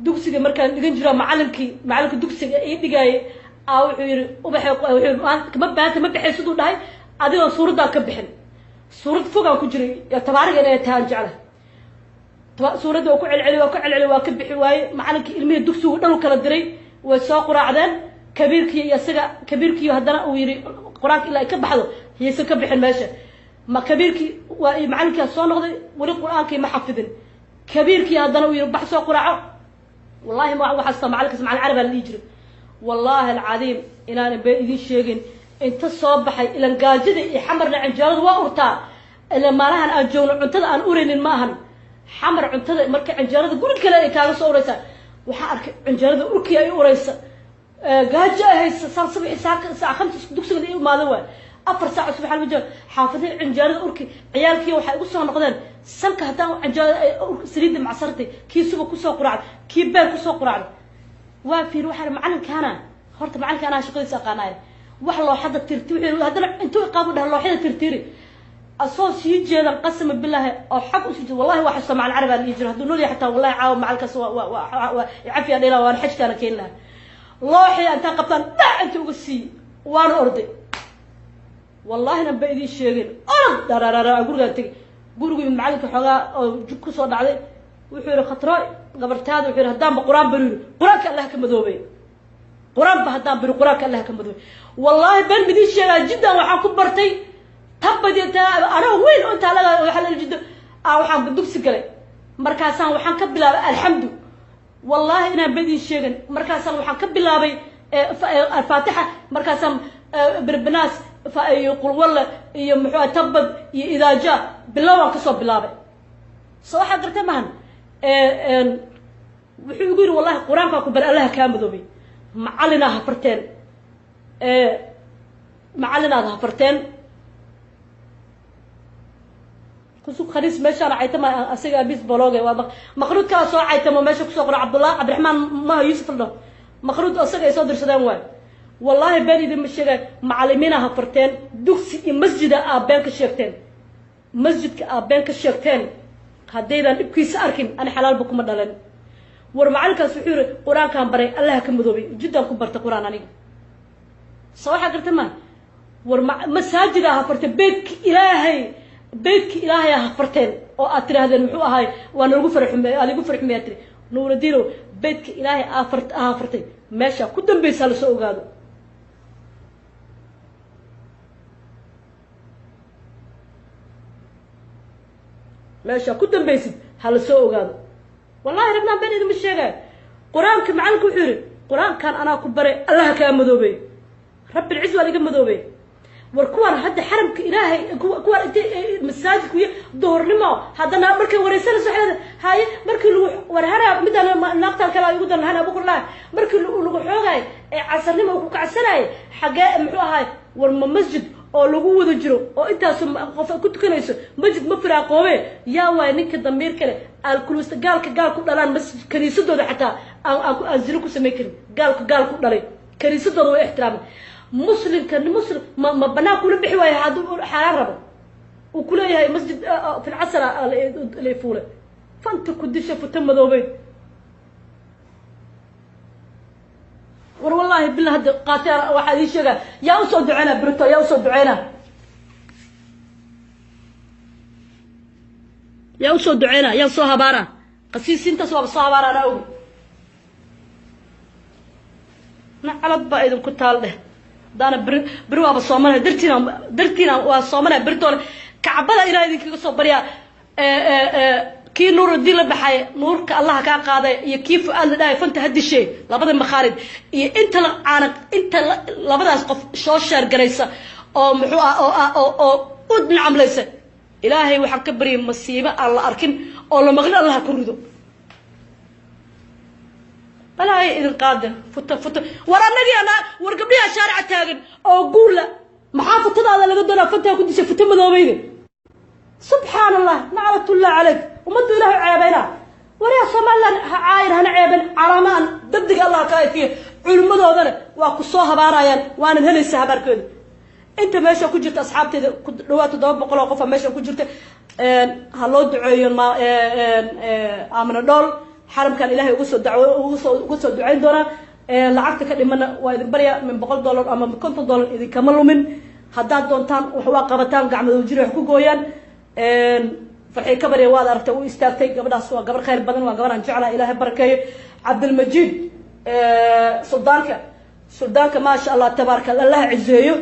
Dugsiga markaan dhigan jiro macalinkii macalinka dugsiga ii dhigaayay aa wuxuu yidhi ubaxe wuxuu ma baanta ma bixin siduu dhahay adigoo suuradaan ka bixin. Suurad fogaan ku jiray tabaariga inay tahay aan jeclahay. Suuradda waa ku celceli, waa ku celceli, waa ka bixi waaye. Macalinkii ilmihii dugsigu dhan u kala diray, way soo quraacdeen kabiirkii iyo isaga. Kabiirkii haddana uu yidhi qur-aanka ilaa ay ka baxdo yaysan ka bixin meesha. Ma kabiirkii waa macalinkii soo noqday weli qur-aankii ma xafidin. Kabiirkii haddana uu yidhi bax soo quraaco. Wallahi ma waxaasta macalinkaas macalin carab baa la dhihi jiray. Wallahi alcadiim inaanan been idiin sheegin, inta soo baxay ilan gaajada iyo xamarna canjeeradu waa urtaa. Ilan maalahan aan joogno cuntada aan uraynin ma ahan xamar cuntada marka canjeerada guri kale ay kaaga soo uraysaa. Waxaan arkay canjeerada urkii ay uraysa, gaajo ay haysa saan subaxii saaka saaca 5 dugsiga ii imaadan waay 4 saac subax alma joogo xaafadihii canjeerada urki. Ciyaalkii waxay igu soo noqdeen sanka haddaan canjeerada saliidda macsartay kii suba kusoo quraacday kii beer kusoo quraacday waa fiir. Waxaa macalinkaana horta macalinka anaa shaqadiisa aqaanaayo wax looxada tirti wuxuu haddana intuu iqaabu dhaha looxada tirtiri asoo sii jeedan qasama bilaahi oo xag usii jeeda. Wallahi waa xasuusta macalin carab aa la dhihi jira. Hadduu nool yahay xataa wallahi caawa macalinkaas waa waa waa waa cafiya dhila waan xajkaana keeni lahaa. Looxii intaan qabtaan dhac inta uga siiyey waana orday. Wallahina ba idiin sheegin orod dhararara gurigaan tegey. Gurigu macalinka xoogaa oo jug kusoo dhacday wuxuu yihi khatro gabartaada wuxuu yihi haddaanba qur-aan bari yiri qur-aanka Allah ka madoobay qur-aanba haddaan bari qur-aanka Allah ka madoobay. Wallaahi been idiin sheegaa jiddan waxaan ku bartay tabadi anoo weyn oo intaa laga waxaa la jiddo aa waxaan dugsi galay markaasaan waxaan ka bilaabay alxamdu. Wallaahi inaan been idiin sheegin markaasaan waxaan ka bilaabay alfaatixa markaasaan berbanaas iyo qulwalle iyo muxuu tabad iyo idaaja bilowaan kasoo bilaabay. Soo waxaa gartay mahan wuxuu igu yidhi wallahi qur-aankaa ku bar Allaha kaa madoobay. Macalinaa hafarteen, macalinaad hafarteen kusug khaniis meeshaan caytama asaga abis bologe waa maqruud kala soo caytamo meesha kusoo qora Cabdullah Cabdiraxmaan maha Yuusuf la dhaho maqruud asaga ay soo dirsadeen waay. Wallaahi been idinma sheegay macalimiina hafarteen dugsi iyo masjida aa been ka sheegteen masjidka aa been ka sheegteen. Haddaydan dhibkiisa arkin ani xalaalba kuma dhalan. War macalinkaas wuxuu yidhi qur-aankaan baray, allaha ka madoobay, jiddaan ku bartay qur-aan aniga. Soo waxaa garta ma war masaajida ha farteen, beydka ilaahay, beydka ilaahay ha farteen oo aad tidhaahdeen muxuu ahaay waa nalagu faraxume, aligu faraxumeyaa tiri Nuuradiinow, beydka ilaahay aa fartay, meesha ku dambaysa lasoo ogaado. Meesha ku dambaysid ha lasoo ogaado. Wallahi ragnaan been idinma sheegaayo. Qur-aanka macalinka wuxuu yidhi qur-aankan anaa ku baray, allaha kaa madoobey, rabbilciz waa liga madoobey. War kuwaan hadda xaramka ilaahay, kuwaan intay masaajidku iyo duhurnimo haddana markay wareysanayso waxay leedahay haye markii lagu war hana midaan naagtaan kale igu daran hana abukurlaha markii lagu xoogaay ee casarnimo uu ku kacsanayay xagee muxuu ahaay. War ma masjid oo lagu wada jiro oo intaas qof ku tukanayso masjid ma firaaqoobe? Yaa waay ninka damiir kale alkulusta gaalka gaal ku dhalaan masjid kaniisadooda xataa aan zino ku samayn karin. Gaalka gaal ku dhalay kaniisadooda way ixtiraamay. Muslimka muslim ma banaan kula bixi waayo hadduu xaaraan rabo uu kuleeyahay masjid fil casr la fuulay fanta ku disha futa madoobey. War wallaahi billah hadda qaatay waxaa ii sheegaa yaa usoo duceynaa brito, yaa usoo duceynaa, yaa usoo duceynaa, yaa soo habaara qasiisiintaas waaba soo habaara anaa ogi. Nacalad baa idinku taal dheh. Haddaana beri beri waaba soomanaya dartiina, dartiina waa soomanaya beritoole kacbada ilaah idinkaga soo baryaa. Kii Nuurudiin la baxay nuurka allaha kaa qaaday iyo kii Fu-aad la dhahay fanta ha dishay, labada makhaalid iyo inta la caana inta labadaas qof soo sheergaraysa oo muxuu ah oo ah oo u nacamlaysa, ilaahay waxaan ka baryay masiibo aan la arkin oo la maqlin allaha ku rido. Balaayo idin qaada futa futa. War annagii anaa war gabdhihaa shaarica taagan oo guurla, maxaa futadaada laga doonaa? Fantaa ku dishay futa madoobayda. Subxaan allah, naclatullah calayk, ummaddu ilaahay ceebayna. Waryaa Somaliland ha caayin hana ceeben, calaama aan dabdiga allah kaa ifiyo. Culimmadoodana waa ku soo habaarayaan, waanad helaysaa habaarkooda. Inta meesha ku jirta asxaabteeda ku dhawaad 700 oo qofa meesha ku jirta, ha loo duceeyo ma Aamina Dhool. Xaramkan ilaahay uga soo dacwo uga soo ducayn doonaa. Lacagta ka dhimana waa idin barya min $100 ama $50 idinkama lumin. Haddaad doontaan wax waa qabataan, gacmadoo jira wax ku gooyaan. Farxii ka barya waad aragtay u istaagtay gabadhaas, waa gabar khayr badan, waa gabar aan jeclahay, ilaahay barakeeyo. Cabdilmajiid suldaanka, suldaanka maasha allah tabaaraka allah cizeeyo,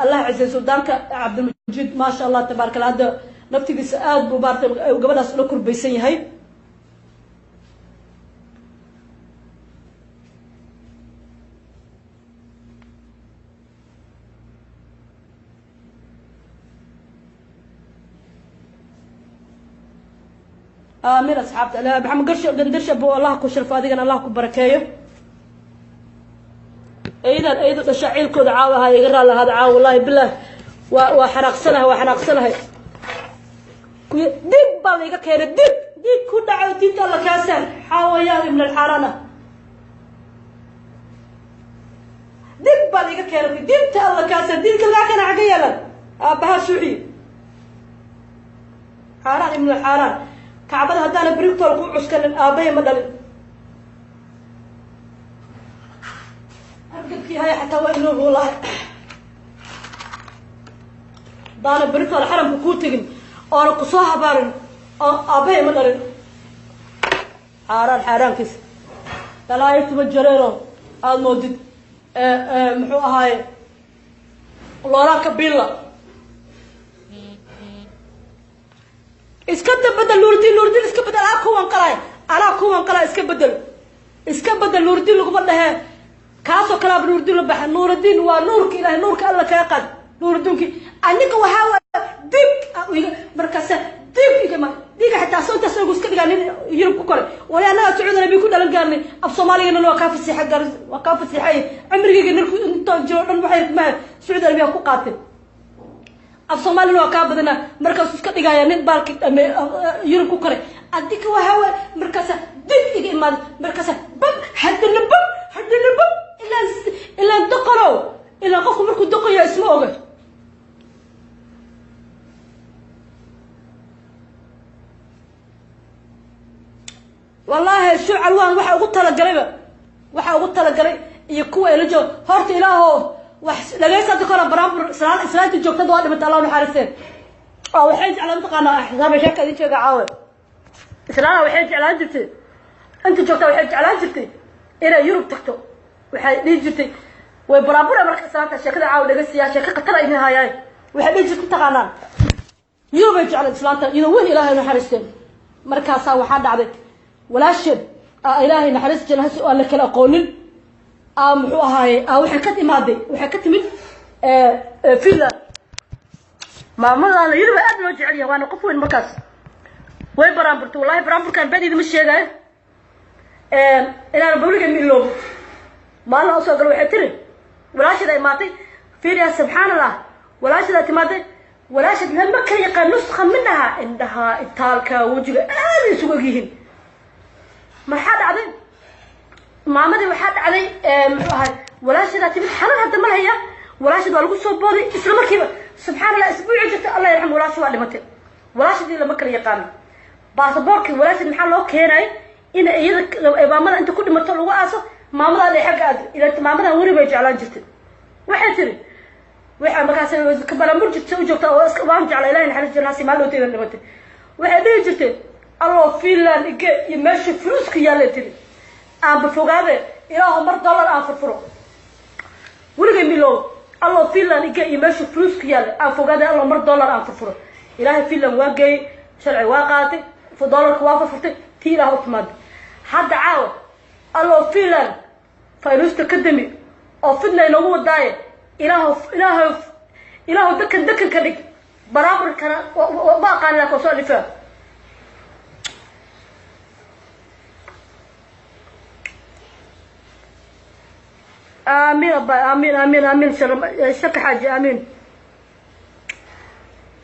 allah cizeeyo suldaanka Cabdilmajiid, maasha allah tabaaraka allah. Hadda naftigiisa aad buu maartay gabadhaas ula kurbaysan yahay. Aamin asxaabta. Maxamed Garsho Gandarsha buu allah ku sharfo, adigana allah ku barakeeyo. Eydan eydu dhasha ciilkooda caawa ahaa iga raali lahaada caawa. Wallahi bilah waa xanaaqsanahay, waa xanaaqsanahay. Dib baa laiga keenay, dib dib ku dhaco diinta alla kaasaan xaawayaan ibn alxaaraan ah. Dib baa laiga keenay, diinta alla kaasaan, diinka lagaa keena xagga yeelan aabbahaa suuxiye xaaraan ibn alxaaraan. Kacbada haddaana brigtool ku cuskanin aabbahay ma dhalin. Hargabkii haya xataa waa iloobi wallahi. Haddaana brigtool xaramka kuu tegin oona kusoo habaarin oo aabbahay ma dhalin. Xaaraan xaaraankiisa balaayo tuma jareero aada moodid muxuu ahaaye loolaanka billa iska bedel. Nuurdiin, Nuurdiin iska bedel, anaa kuwan qalay, anaa kuwan qalay, iska bedel, iska bedel. Nuurdiin laguma dhehee, kaasoo kalaaba Nuurdiin la baxa. Nuurdiin waa nuurka ilaahay, nuurka alla kaa qaad Nuurdiinki. Aniga waxaa waaya dib markaasa dib igama diga xitaa soo intaas igu iska dhigaa nin Yurub ku koray. Wali annaga Sacuudi Arabiya ku dhalan gaarnay, af Soomaaligana waa kaa fasiixa gaar, waa kaa fasiixay. Cimrigayga ninku intaan jiro dhan waxay ma Sacuudi Arabiya ku qaatay, af Soomaalina waa kaa badanaa. Markaasuu iska dhigaya nin baalki Yurub ku koray. Adika waxaa waay markaasa dib iga imaada, markaasa bab haddana bab haddana bab ilaan ilaan doqonow, ilaa qofku markuu doqoyaa isma oga. Wallaahi shucal waan waxa ugu talagalayba, waxa ugu talagalay iyo kuwa ila joog horta. Ilaahow wax dhagaysta kora baraambur islaan islaanta joogtada waa dhimata, Allah naxariisteen. Oo waxay jeclaan mataqaanaa xisaab sheeka idin sheega caawe. Islaana waxay jeclaan jirtay, inta joogta waxay jeclaan jirtay inay Yurub tagto. Waxay dhihi jirtay way baraambura. Marka islaanta sheekada caawa dhagaysiyaa, sheeko khatar idin hayaay. Waxay dhihi jirtay taqaanaan Yurub ay jeclaan islaanta iyadoo weyn, Ilaahay naxariisteen. Markaasaa waxaa dhacday walaasheed Ilaahay naxariis jannahasi aan la kala aqoonin muxuu ahaaye waxay ka timaaday, waxay ka timid Finland. Maamadaana Yurub aad loo jecel yahay, waana qof weyn. Markaas way baraanburtay. Wallahi baraanburkan been idima sheegaayo, inaan bawliga ma iloobo. Maalin usoo galo waxay tiri walaasheed ay imaatay. Fiiriya, subxaan Allah, walaasheed ay timaaday. Walaasheed lama kala yaqaan, nuskha minaha, indhaha, itaalka, wejiga aad ay isugu egyihiin. Maxaa dhacday? Maamadii waxaa dhacday muxuu ahay, walaasheedaa timid, xanuun hadda ma lahaya. Walaasheed waa lagu soo booday isla markiiba. Subxaan Allah, isbuuci jirta, Allah yarxam, walaasha waa dhimatay. Walaashadii lama kala yaqaano. Baasaboorkii walaasheed maxaa loo keenay? In iyada maamada inta ku dhimato lagu aaso, maamadan ay xagga aad ila maamadan weli bay jeclaan jirtay. Waxay tiri waxaa markaas ka balamur jirta u joogta oo iska waan jeclaa. Ilahay naxariis jannaasi maal dhowteeda dhimatay. Waxay dhihi jirtay allo Finland ige iyo meesha fuluuska yaalla, tiri aanba fogaade, ilaahu mar dollar aan furfuro. Weligay milow, allo Finland ige iyo meesha fuluuska yaalla aan fogaade, allo mar dollar aan furfuro. Ilaahay Finland waa geeyey, sharci waa qaatay, dollarka waa furfurtay, tii Ilaah u timaaday. Hadda caawa allo Finland fayruusta ka dami oo fidna inoogu wadaaye. Ilaahu, Ilaahu, Ilaahu dekan dekan ka dhig. Baraaburkana ma aqaani, laakin waa soo alifaa. Aamiin abay, aamiin, aamiin, aamiin. Shaka xaaji, aamiin.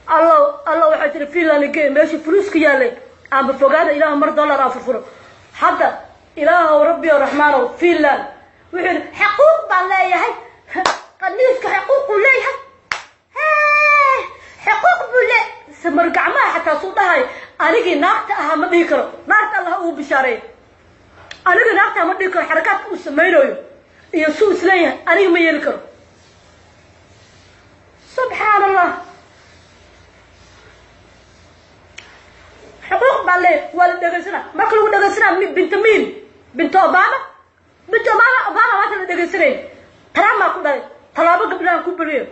Allo, allo, waxay tiri Finland ge meesha fuluuska yaallay aanba fogaada, ilaahu mar dollar aan furfuro. Hadda ilaahow rabbi o raxmaanow Finland wuxuu yidhi xaquuq baan leeyahay, qaniiska xaquuquu leeyahay, xuquuq buu le samar gacmaha xataa suu dhahay. Anigii naagta ahaa ma dhihi karo, naagta Allah uu bishaareey. Anigii naagta ma dhihi karo xarakaadka uu samaynayo iyo suu isleeyahay, aniga ma yeeli karo. Subxaan Allah, xuquuq baan leeyahay, waa la dhegaysanaa. Marka lagu dhegaysanaa binta miin, binta Obama, binta Obama, Obama maanta la dhegaysanay. Trump baa ku dhalay tallaabo gabdhahan ku beriyo.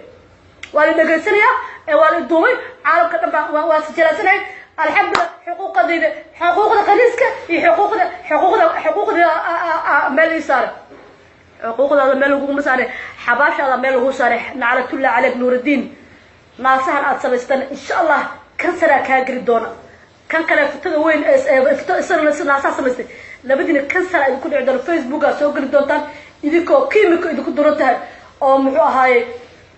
Waa la dhegaysanayaa ee waa la duubay, caalamka dhan baa waa sijalaasanay. Alxamdulillah, xuquuqadayda, xuquuqda qaniiska iyo xuquuqda xuquuqda xuquuqda meel ii saaray. Xuquuqdaada meel laguguma saaray, xabaashaada meel lagu saaray. Naclatullah caleyk Nuuraddiin, naasahan aad samaystan insha Allah kansaraa kaa geli doona. Kan kale futada weyn futo isagana naasaha samaystay, labadiina kansara idinku dhici doona. Facebookaa soo geli doontaan idinkoo kiimiko idinku duran tahay oo muxuu ahaaye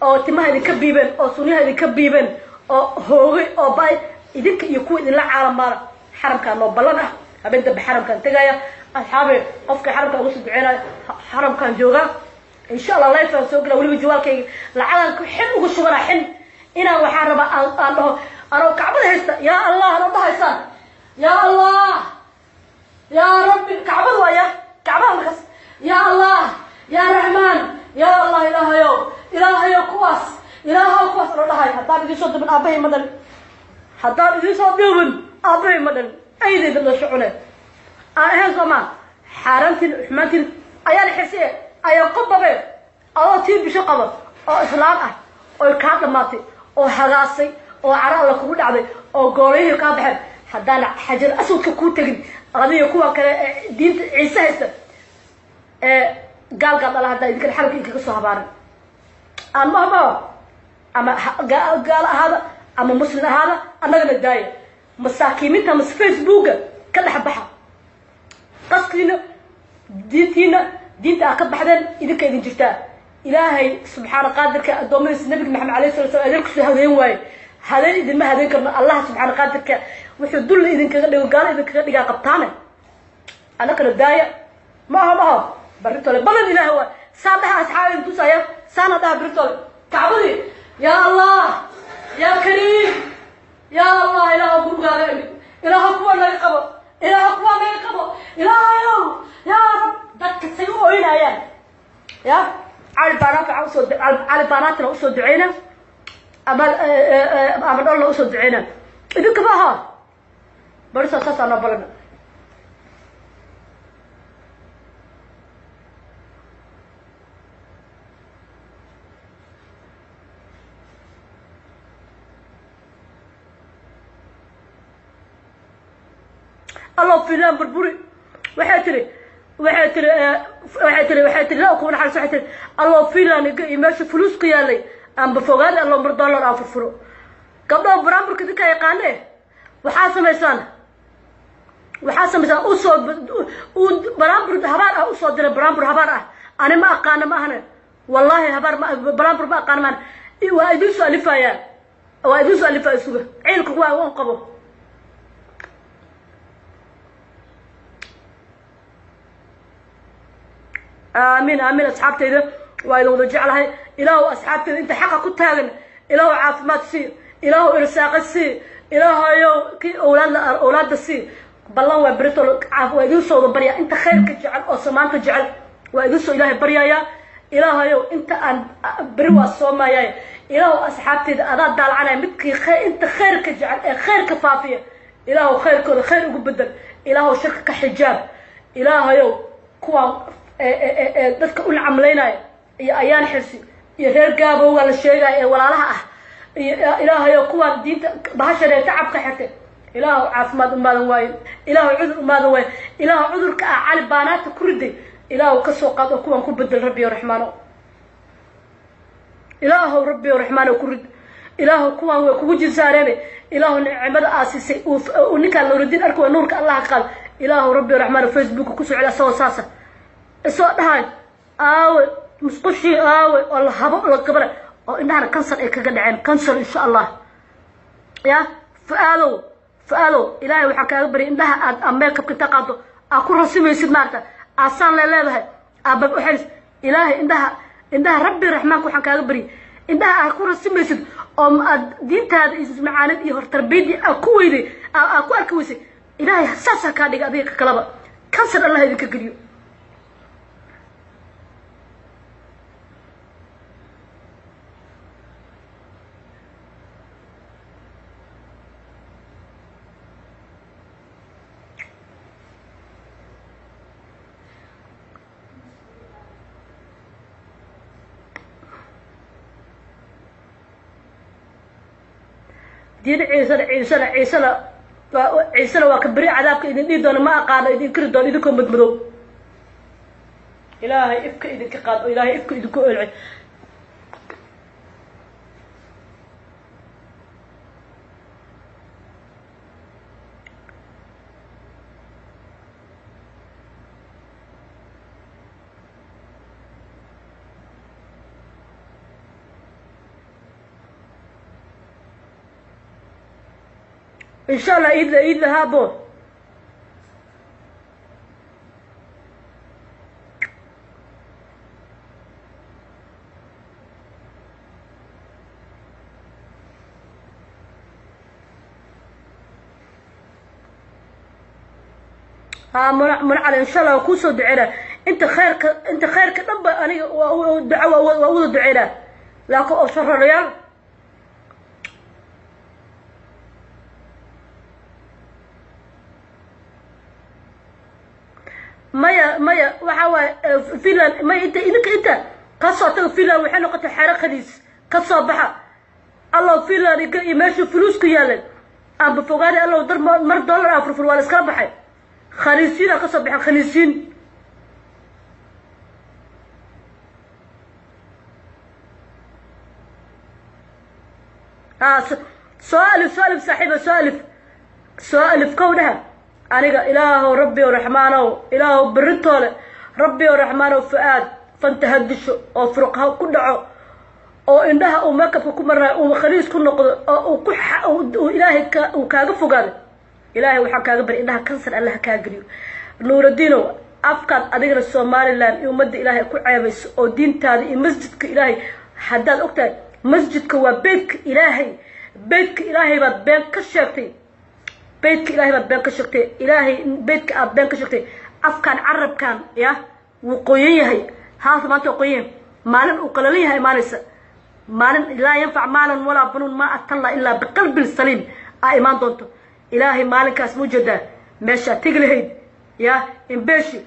oo timaha idinka biibeen oo sunyaha idinka biibeen oo hoogay oo ba-ay idinka iyo kuwa idinla caalamaala. Xaramkaa noo ballan ah, habeen dambe xaramkaan tegaya. Asxaabe, qofka xaramka uga soo duceynayo, xaramkaan joogaa insha Allah. Life aan soo gela weliba jawaalkayga lacagaan xin ugu shubanaa xin inaan waxaan rabaa aan dhaho anoo kacbada haysta, yaa Allah, anoo dhahaysaan yaa Allah, yaa Rabbi. Kacbada waaya kacbaha markaas, yaa Allah, yaa Raxmaan, yaa Allah, Ilaahayow, Ilaahayow kuwaas, Ilaahaw kuwaas anoo dhahay. Haddaan idiin soo dubin aabbahay ma dhalin, haddaan idiin soo duubin aabbahay ma dhalin. Aydayda dhasho cune aan ahayn soomaa xaaraantiin xumaantiin ayaan xirsiye ayaan qobabe adoo tii bisho qaba oo islaam ah oy kaa dhamaatay oo hagaasay oo caro alla kugu dhacday oo goolayihii kaa baxeen. Haddaan xajar aswadka kuu tegin adiga kuwa kale ee diinta Ciise haysta ee gaalgaal dhala, haddaa idinkan xaramka idinkaga soo habaaran aan mahmaho ama gaalo ahaada ama muslim ahaada, annagana daaya masaakiiminta mase Facebooka ka dhex baxa. Qaskiina diintiina, diinta aad ka baxdeen idinka idin jirtaa. Ilaahay subxaana qaadirka addoommadiisa nabiga Maxamed alayh sala slam adeen kusoo hadeen waaye, hadeen idinma hadeen karno. Allah subxaana qaadirka wuxuu dulli idinkaga dhigo, gaalo idinkaga dhigaa qabtaane, annakana daaya. Maaha maho barritole balan Ilaah waay saan dhaha asxaab idin tusaya, saana dhaha barritole kacbadii, yaa Allah, yaa Kariim, yaa Allah, Ilaah gurigaaga imid, Ilaah kuwa naga qabo. Ilaahu kuwaa naga qabo, Ilaahayow yaa Rab. Dadka say u oynayaan ya Cali Baanaat waxaa usoo, Cali Baanaatina usoo duceyna ama dholna usoo duceyna. Idinka ma aha barisa, saasaa noo balana. Allo filaan burburi. Waxay tiri, waxay tiri, waxay tiri, waxay tiri, la kuwa naxariis. Waxay tiri, allo filaan iga iyo meesha fuluus ku yaalay aanba fogaada, allo mar dollar aan furfuro. Gabdhaha buraanburka idinka yaqaane, waxaa samaysaan, waxaa samaysaan usoo u buraanbur habaar ah usoo diray. Buraanbur habaar ah ani ma aqaano, ma ahane, wallahi habaar ma buraanbur ma aqaano maahane. Waa idin soo alifayaa, waa idin soo alifaya. Isuga ciilka waa un qabo. Aamiin, aamiin. Asxaabtayda waa idin wada jeclahay. Ilaahu asxaabtayda inta xaqa ku taagan, Ilaahu caafimaad sii, Ilaahu irsaaqa sii, Ilaahayow kii owlaadla owlaada sii. Ballan waa beritol, waa idin soo wada baryaa. Inta khayrka jecel oo samaanta jecel waa idin soo Ilaahay baryayaa. Ilaahayow inta aan beri waa soomayaay, Ilaahu asxaabtayda adaa daalacanaya, midkii inta khayrka jecel ee khayrka faafiya, Ilaahu khayrkooda khayr ugu bedel, Ilaahu shirka ka xijaab. Ilaahayow kuwaan dadka u nacamlaynaya iyo Ayaan Xirsi iyo reer Gaabowga la sheegaya ee walaalaha ah iyo Ilaahayow kuwaan diinta bahashan ee tacabka xirtay, Ilaahu caafimaad umaadan waayin, Ilaahu cudur umaadan waayin. Ilaahu cudurka ah Cali Baanaata ku riday, Ilaahu ka soo qaad oo kuwaan ku bedel. Rabbiyo Raxmaano, Ilaahow Rabbiyo Raxmaano ku rid. Ilaahu kuwaan way kugu jisaareene, Ilaahu nicmada aa siisay uu ninkaan Nuuridiin arki waa nuurka Allah qaad. Ilaahu Rabbiyo Raxmaano Facebook ku socda asagoo saasa isoo dhahay, aawe musqushii, aawe oo la habo la gabara oo indhahana kansar ay kaga dhaceen, kansar insha Allah. Ya Fu-aadow, Fu-aadow, Ilaahay waxaan kaaga baryay indhaha aad makeupka inta qaado aad ku rasimaysid, maarata aasaan le leedahay aabab uxelis. Ilaahay indhaha, indhaha Rabbi Raxmaanka waxaan kaaga baryay indhaha aad ku rasimaysid oo aad diintaada iyo macaanid iyo hortarbiyadii aad ku weyday, aad ku arki weysay, Ilaahay saasaa kaa dhigay. Adiga ka kalaba kansar Allah idinka geliyo. Diin Ciisena, Ciisena, Ciisena, Ciisena waa ka beri cadaabka idin dhihi doona. Ma aqaano idin kiri doono idinkoo madmadow. Ilaahay ifka idinka qaad oo Ilaahay ifka idinku olci. Insha Allah iidla, iidla haabo. Ha Munacali, insha Allah waa kuusoo duceynaa. Inta khayrka, inta khayrka dhan ba aniga duco waa wada duceynaa, laakiin oo shararayaal. Maya, maya, waxa waaye Finland maya. Inta idinka inta ka soo taga Finland waxay noqotay xero khaliis. Ka soo baxa. Allow Finland iga iyo meesha fuluus ku yaalay aanba fogaaday, allow dar mar dollar aan furfur. Waa la iskala baxay, khaliisiin aa ka soo baxay, khaliisiin. Ha soo alif, soo alif saaxiiba, soo alif, soo alif kow dhaha. Aniga Ilaahow Rabbi o Raxmaanow, Ilaahow beritoole Rabbi o Raxmaanow Fu-aad fanta ha disho oo furuq ha ku dhaco oo indhaha uu makeupka ku marnayo uu khaliis ku noqdo oo uu ku uu Ilaahay ka uu kaaga fogaado. Ilaahay waxaan kaaga bari indhaha kansar Allah kaa geliyo. Nuuradiinow, afkaad adigana Somaliland iyo ummadda Ilaahay ku ceebayso oo diintaada iyo masjidka Ilaahay, haddaad ogtahay masjidka waa beydka Ilaahay, beydka Ilaahay baad been ka sheegtay. Beydka Ilaahay baad been ka sheegtay. Ilaahay beydka aad been ka sheegtay, afkaan carabkaan ya wuu qoyan yahay. Haata maanta waa qoyan yahay, maalin uu qalalan yahay imaanaysa. Maalin laa yanfac maalan walaa banuun maa atalla ilaa biqalbin saliim aa imaan doonto. Ilaahay maalinkaas ma ujeedaa meeshaad tegi lahayd ya imbeeshi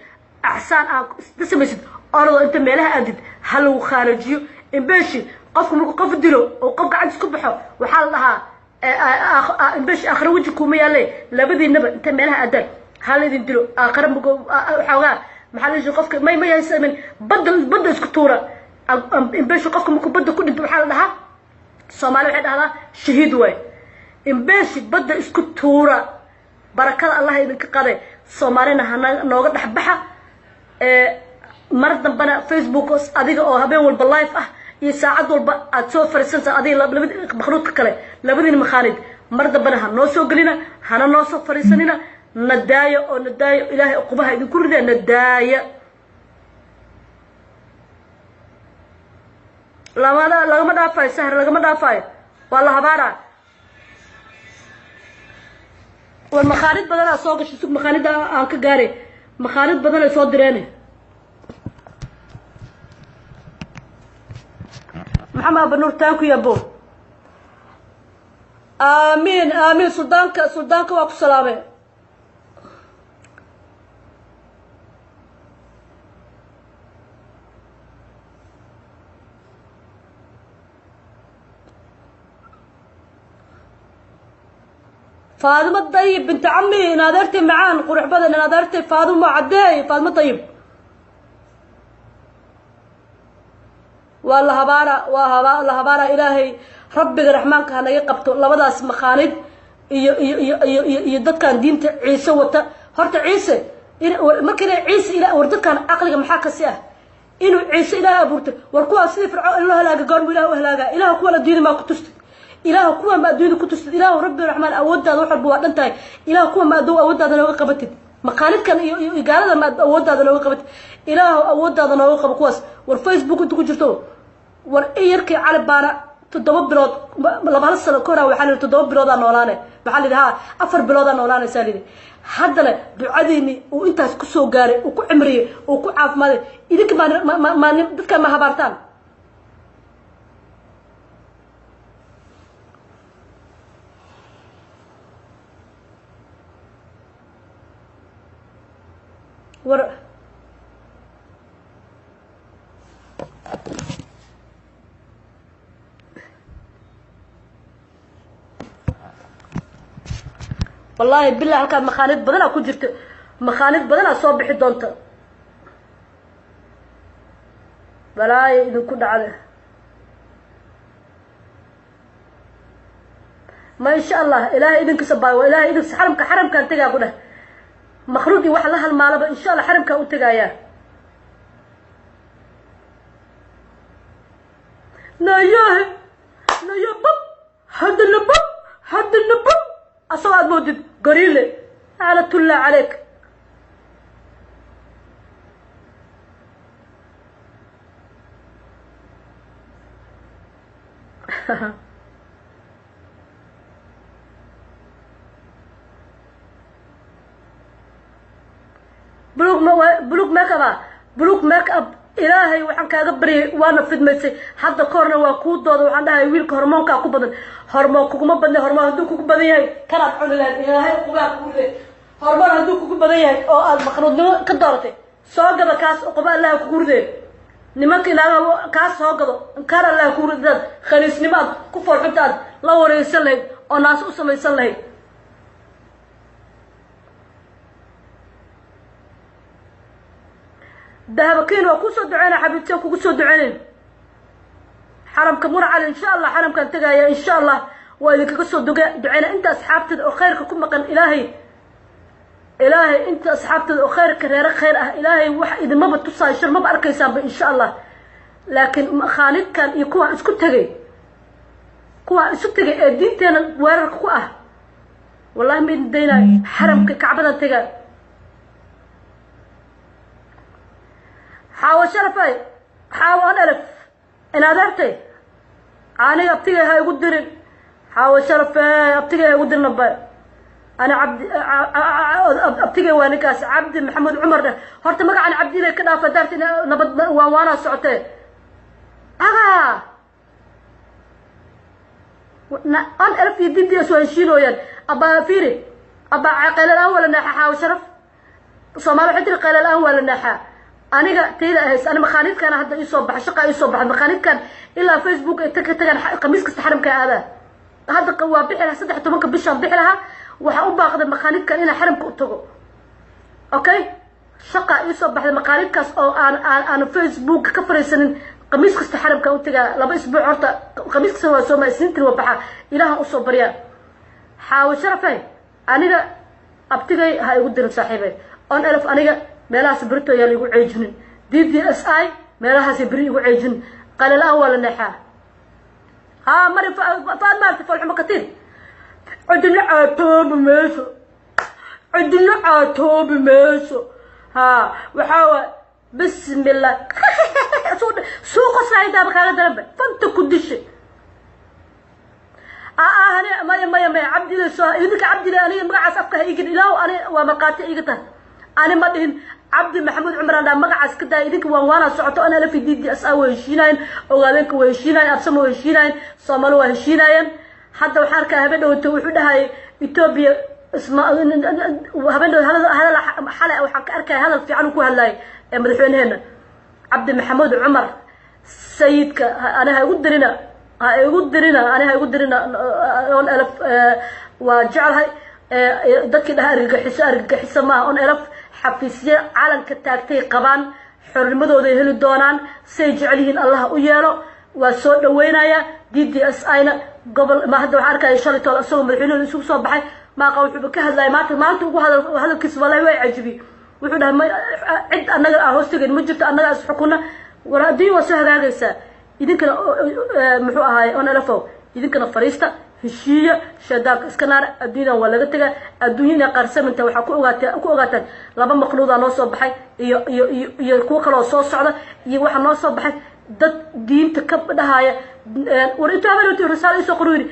axsaan aa ka samaysid, orodoo inta meelaha aadid ha lagu khaarajiyo. Imbeeshi qofku markuu qof dilo oo qof gacantiis ku baxo, waxaa la dhahaa imbeeshi aakhira weji kuma yaalle. Labadiinaba inta meelaha aadaan ha laydin dilo, aakhira waxoogaa maxaa la dhihi qofka may may haysamin badda, badda isku tuura. Imbeeshi qofka markuu badda ku dhinto, waxaa la dhahaa, Soomaali waxay dhahdaa shahiid waay. Imbeeshi badda isku tuura, barakada Allah idinka qaday. Soomaalina hana nooga dhex baxa. Mar dambana Facebook adiga oo habeen walba live ah iyo saacad walba aad soo fariisantaa, adiga labadi makhluudka kale, labadiina makhaanid, mar dambana ha noo soo gelina, hana noo soo fariisanina. Nadaaya oo nadaaya, Ilaahay uqubaha idinku ridee, nadaaya. Lamada lagama dhaafayo, sahar lagama dhaafayo, waa la habaaraa. War makhaanid badanaa soo gashay, sug makhaanida aan ka gaaray. Makhaanid badanay soo direen. Maxamed Abanuur, taanku yabo. Aamiin, aamiin. Suldaanka, suldaanka waa ku salaamay. Faadimo Dayib binti cami, in adeertay macaan, qurux badan, in adeertay Faadimo caddeey. Faadimo Dayib, waa la habaara, waa haba la habaara. Ilaahay rabbiga raxmaanka ha naga qabto labadaas makhaanid iyo iyo iyo iyo iyo iyo dadkan diinta Ciise wata. Horta Ciise markina Ciise ila war dadkan caqliga maxaa kasi ah inuu Ciise Ilaah abuurtay? War kuwaas sidii Fircoon in loo halaaga, goormu Ilaah u halaagaa? Ilaah kuwa la diini maa ku tustid? Ilaah kuwa ma adduunyada ku tustid? Ilaah rabbi raxmaan, awooddaada wax walba waa dhan tahay. Ilaah kuwa ma adow awooddaada nooga qabatid? Maqaalidkan iyo iyo gaalada ma awooddaada nooga qabatid? Ilaah awooddaada nooga qabo kuwaas. War Facebook inta ku jirto, war in yarkii Cali baana 7 bilood, laba hal sano ka hora waxaa la yidhi 7 biloodaa noolaane, maxaa la yidhi, ha 4 biloodaa noolaanaysaa la yidhi. Haddana ducadiini uu intaas kusoo gaaray, uu ku cimriyey, uu ku caafimaaday. Idinka maa ma ma dadka ma habaartaan? War wallaahi bilah, halkaa makhaanid badanaa ku jirta, makhaanid badanaa soo bixi doonta. Balaayo idinku dhacda. Ma insha Allah, Ilaahay idinkiisa baay, waa Ilahay idinkiisa. Xaramka, xaramkaan tegaa ku dheh. Makhluuq iyo waxa la halmaalaba insha Allah xaramkaan u tegayaa. Nayahe naya bab, haddana bab, haddana bab, asagoo aad moodid gariile. Lacnatullah calayk. Bulug ma bulug make up ah, bulug make up. Ilaahay waxaan kaaga baryay, waana fidmaysay. Hadda ka horna waa kuu dooda, waxaan dhahay wiilka hormoonkaa ku badan. Hormoon kuguma badna. Hormoon hadduu kugu badan yahay kanaad cuni lahayd. Ilaahay qugaa kugu riday. Hormoon hadduu kugu badan yahay oo aad maqnuudnimo ka dooratay, soo gada kaas, qoba Allaha kugu riday. Nimanka ilaaha kaas soo gado, inkaan Allaha kugu riday. Dad khaniisnimo aad ku foolxunta aad la wareegsan lahayd oo naas u samaysan lahayd. Dahabakiin waa kusoo duceyna, xabiibtiya kugu soo duceynayn. Xaramka Murcal insha Allah, xaramkaan tegaya insha Allah, waa idinkaga soo duceyna. Inta asxaabteeda oo khayrka ku maqan, Ilaahay, Ilaahay inta asxaabteeda oo khayrka reere khayr ah, Ilaahay wax idinmaba tusaayo, shar maba arkaysaanba insha Allah. Laakiin khaalidkan iyo kuwaan isku tegay, kuwaan isu tegay ee diinteena weerarka ku ah, wallahi ma idin daynayo. Xaramka kacbadan tegaa. Xaawo sharafay, xaawo on elef, in adeertay, aniga abtigay ha igu dirin. Xaawo sharafey, abtigay ha igu dirin. Aba Ana Cabdi abtigay waa ninkaas Cabdi Maxamed Cumar dheh. Horta magacan Cabdi Ilay ka dhaafa daarta nabad waa waanaa socotee. Aga an elf iyo DDS waa heshiinooyaan. Abbaa fiiri, abbaa qayla-aan waa la naaxa. Xaawo Sharaf, Soomaali waxay tiri qayla-aan waa la naaxaa. Aniga tayda ahays, ani makhaaniidkana hadda iisoo baxa, shaqa iisoo baxa makhaaniidkan ilaa Facebook ay ka tagaan. Khamiis kasta xaramka aadaa. Hadda waa bixi lahaa, 13-ka bishaan bixi lahaa. Waxaa u baaqday makhaaniidkan inaan xaramka u tago. Okay, shaqa iisoo baxday makhaaniidkaas oo aan Facebook ka fariisanin. Khamiis kasta xaramka u tagaa 2 isbuuc. Horta khamiis kasta waa sooma, Isniintin waa baxaa, Ilaahan usoo baryaa. Xaawo Sharafe, aniga abtigay ha igu dirin saaxiibay. ONLF aniga meelahaas berito ayaa laigu ceejinin. DDSI meelahaas beri igu ceejinin. Qalila-aan waa la neexaa. Haa, mari Faad maarta foolxumo katiir. Cidina caatoobi mayso, cidina caatoobi mayso. Ha, waxaa waay bismillah suuqa saayidaaba kaaga daranba fanta ku dishay. Hani maya maya maya, Cabdile soo idinka Cabdile, aniga magacaas afka ha igin. Ilaahu ani waa markhaati iga tahay, ani ma dhihin Cabdi Maxamuud Cumar aan dhaha. Magacaas ka daaya idinka. Waan waanaa socoto. ONLF DDS a waa heshiinayen, Ogaadeenka waa heshiinayen, Absama waa heshiinayen, Soomaali waa heshiinayen. Hadda waxaan arkaa habeen dhawto wuxuu dhahayay Etoobiya isma habeen dhow hadal hadal. Xalay waxaan ka arkaya hadal fiican uu ku hadlayay ee madaxweynaheena Cabdi Maxamuud Cumar sayidka. Ani ha igu dirina, ha igu dirina, ani ha igu dirina. ONLF waa jeclahay. Dadkii dhaha argagixiso, argagixiso maaha ONLF. Xafiisyo calanka taagtay qabaan, xornimadooday heli doonaan. Say jecel yihiin Allah u yeelo, waa soo dhaweynaya. DDSI na gobol ma hadda waxaan arkaya shalay tool isagoo madaxweynuhu isugu soo baxay maaqa wuxuuba ka hadlaya maanta. Maanta ugu hadal hadalkiisa wallahi waa cajibi. Wuxuu dhahay ma cid annaga aan hoos tegayn ma jirto, annaga is xukuna. War adduunya waa soo hagaagaysaa. Idinkana muxuu ahaay ONLF-o, idinkana fariista, heshiiya, shaydaanka iska naara. Adduunyadan waa laga tegaa. Adduunya inay qaarsamanta waxaa ku ogaatee ku ogaataan laba maqluudaa noo soo baxay iyo kuwo kaloo soo socda iyo waxaa noo soo baxay dad diinta ka dhahaya. War intuu habeen intuu risaalo isoo qoru yidhi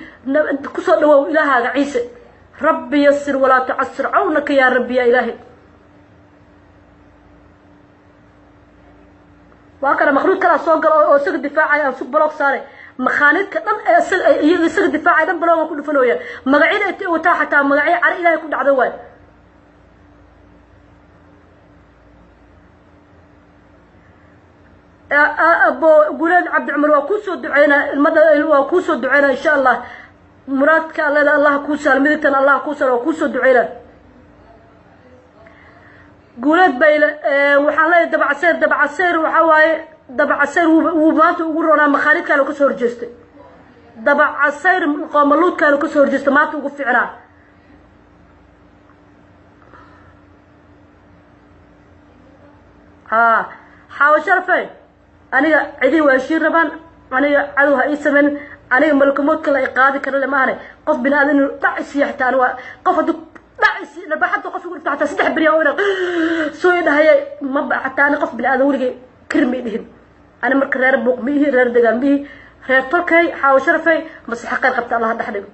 kusoo dhawow Ilaahaaga Ciise. Rabbi yasir walaa tucasir, cawnaka yaa Rabbi yaa Ilaahi. Waa kana makhluud kalaa soo galo oo isaga difaacaya aan sug block saaray. Makhaanidka dhan ee iyaga isaga difaacaya dhan block ku dhufanooya. Magacyada ay wataa xataa magacyo cari Ilaahay ku dhacda waay. Abo Guleed Cabdi Cumar, waa kuusoo duceynaa ilmada, waa kuusoo duceynaa insha Allah. Muraadka alleeda Allah kuu sahlo, midigtan Allah kuu sahlo, waa kuusoo duceynaa. Guuleed Bayle, waxaan leeyahay Dabacseer, Dabacseer waxaa waaye Dabacasayr wuu maanta ugu roonaa makhaanidkaanu kasoo horjeestay. Dabacasayr qoomaluudkaanu kasoo horjeestay maanta ugu ficnaa. Ha, Xaawo Sharafey, aniga cidii waa heshiin rabaan. Aniga cadow ha ii sameynin. Aniga malkamoodka la iqaadi kara le maahane, qof bini aadan inuu dhac isiiya xitaa ani waa qof hadduu dhac isiiya dhabaxadda qof igu dhifto xataa 3 beri oo ina soo i dhahayay maba xataa. Ani qof bini aadan weligay kirmi dhihin. Ani marka reer buuq ma ihi, reer degaan ma ihi, reer tolkay. Xaawo Sharafey, maslaxa khayr qabta Allah dhex dhigo.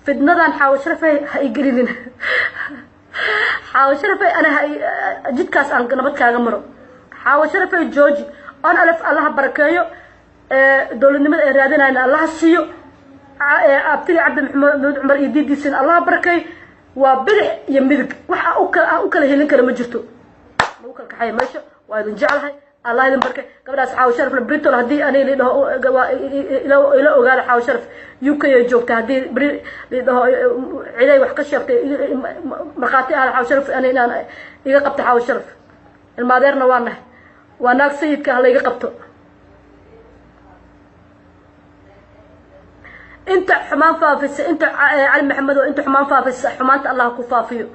Fidnadan Xaawo Sharafey ha i gelinin. Xaawo Sharafey, ani ha jidkaas aan nabad kaaga maro. Xaawo Sharafey jooji. ONLF Allaha barakeeyo, dowladnimada ay raadinayna Allaha siiyo. Abtiga Cabdi Maxamuud Cumar iyo diidiisina Allaha barakeeyo. Waa bidix iyo midig, wax aan u kala helin kara ma jirto. Lagu kala kaxaya meesha. Waa idin jeclahay, Allah idin barkay. Gabadhaas Xaawo Sharaf la britol haddii aniga lidhaho ila ogaada. Xaawo Sharaf UK ay joogta. Haddii beri lidhaho ciday wax ka sheegtay, markhaati ahda Xaawo Sharaf ani inaan iga qabto. Xaawo Sharaf ilmaadeerna waa nahay, waa naag sayidka ah, layga qabto. Inta xumaan faafisa, inta Cali Maxamed oo inta xumaan faafisa, xumaanta Allah ku faafiyo.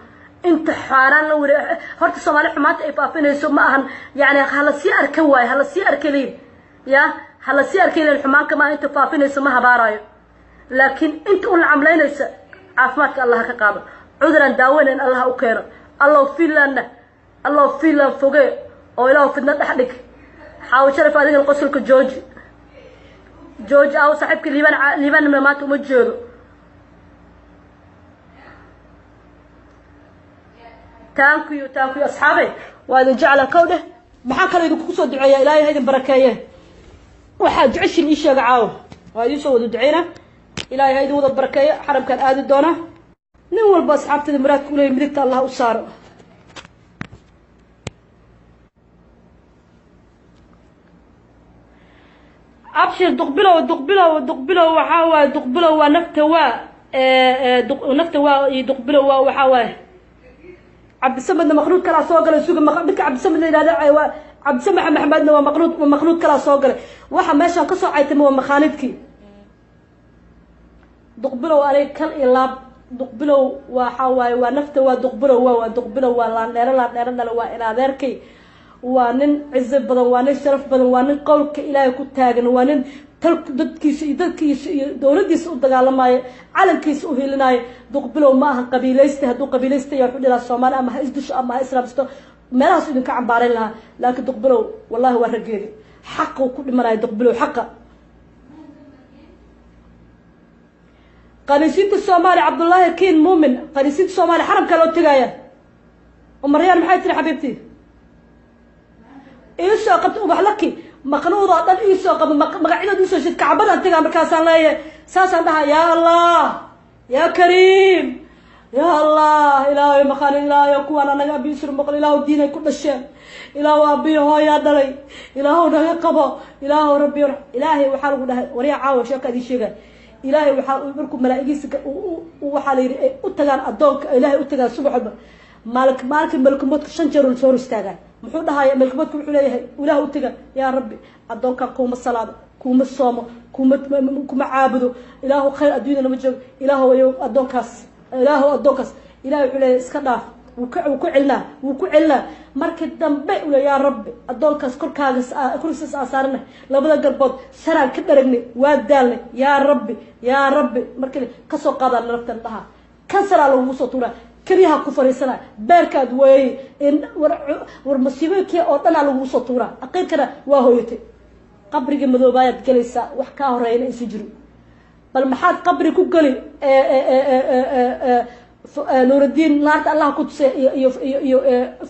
Inta xaaraan la wari horta Soomaali xumaanta ay faafinayso ma ahan yani hala sii arka waayo, hala sii arkaliin ya hala sii arkaliin xumaanka maaha. Inta faafinayso ma habaarayo, laakiin inta u lacamlaynaysa caafimaadka Allah ka qaado, cuduraan daaweynayn Allah u keeno. Allow Finlandna, Allow Finland fogee oo Ilaahu fidna dhex dhig. Xaawo Sharaf, adigana qosolka jooji, jooji. Aw saaxiibka Liibaan, Liibaanna maanta uma jeedo. Thank you, thank you asxaabe, waa idin jecla. Kow dheh, maxaan kaloo idinku soo duceeyaa? Ilaahay ha idin barakeeye. Waxaad jeceshin ii sheega caawo, waa idiin soo wada duceyna. Ilaahay ha idin wada barakeeyo. Xaramkaan aadi doona. Nin walba asxaabteeda muraadka uleeyahy midigta Allah u saaro. Abshir Duqbilow, Duqbilow, Duqbilow, waxaa waaye Duqbilow waa nafta, waa nafta, waa iyo Duqbilow waa waxaa waaye Cabdisamadna maqnuud kalaa soo galay. Suga, midka Cabdisamad la yidhahda, waa Cabdisamad Maxamedna, waa maqnuud, maqnuud kalaa soo galay. Waxa meeshaan kasoo caytama waa makhaanidkii Duqbilow. Aniga kal iyo laab Duqbilow waxa waaye waa nafta, waa Duqbilow, waa Duqbilow, waa laandheero, laandheero dhale, waa inadeerkay, waa nin cizo badan, waa nin sharaf badan, waa nin qowlka Ilaahay ku taagan, waa nin tal dadkiisa iyo dadkiisa iyo dowladdiisa u dagaalamaayo, calankiisa u hilinaayo. Duqbilow ma aha qabiilaysta. Hadduu qabiilaysta yahay, wuxuu dhihaa Soomaali ama ha isdusho ama ha islaamsto, meelahaas idinka cambaarayn lahaa. Laakiin Duqbilow wallahi waa raggeedi, xaquu ku dhimanayo Duqbilow, xaqa. Qaniisiinta Soomaaliya, Cabdullaahi Kiin Muumin, qaniisiinta Soomaaliya xaramkaa loo tegaaya. Umaryaan, maxay tiri xabiibtii? Iisoo qabta Ubaxlaki, maqnuudoo dhan iisoo qaba, magacyadood iisoo shid. Kacbadaan tegaa, markaasaan leeyahay, saasaan dhaha: yaa Allah, yaa Kariim, yaa Allah, Ilaahay maqaan, Ilaahay kuwaan anaga abiisur maqal, Ilaahu diinay ku dhasheen, Ilaahu aabbiyo hooyaa dhalay, Ilaahu naga qabo, Ilaahu Rabbi. Ilaahay waxaa lagu dhahay, waryaa caawa sheeka idin sheegay. Ilaahay waxaa markuu malaa'igiisa waxaa la yidhi ay u tagaan addoonka, Ilaahay u tagaan subax walba, maalik maalinka malkumoodka shan jeer soo hor istaagaan. Muxuu dhahaya malkumoodka? Wuxuu leeyahay Ilaah u taga: yaa Rabbi, addoonkan kuuma salaado, kuuma soomo, kuma caabudo, Ilaahu khayr adduunyada nama joogo, Ilaahu addoonkaas, Ilaahu addoonkaas. Ilahay wuxuu leeyahay iska dhaaf. Wuu ku celinaa, wuu ku celinaa. Markii dambe ule: yaa Rabbi, addoonkaas korkaaga korkiisas aa saarana, labada garbood sharaan ka dharagnay, waa daalnay, yaa Rabbi, yaa Rabbi. Markii kasoo qaadaan naftan dhaha, kansaraa lagugu soo tuuraa, keliyaha ku fariisana, beerkaad weeyey, war masiibooyinkii oo dhanaa lagugu soo tuuraa, aqiirkana waa hooyatay, qabriga madoobayaad gelaysaa, wax kaa horeeyana aysan jirin. Bal maxaad qabri ku geli? Nuuraddiin naarta Allah ku tusay iyo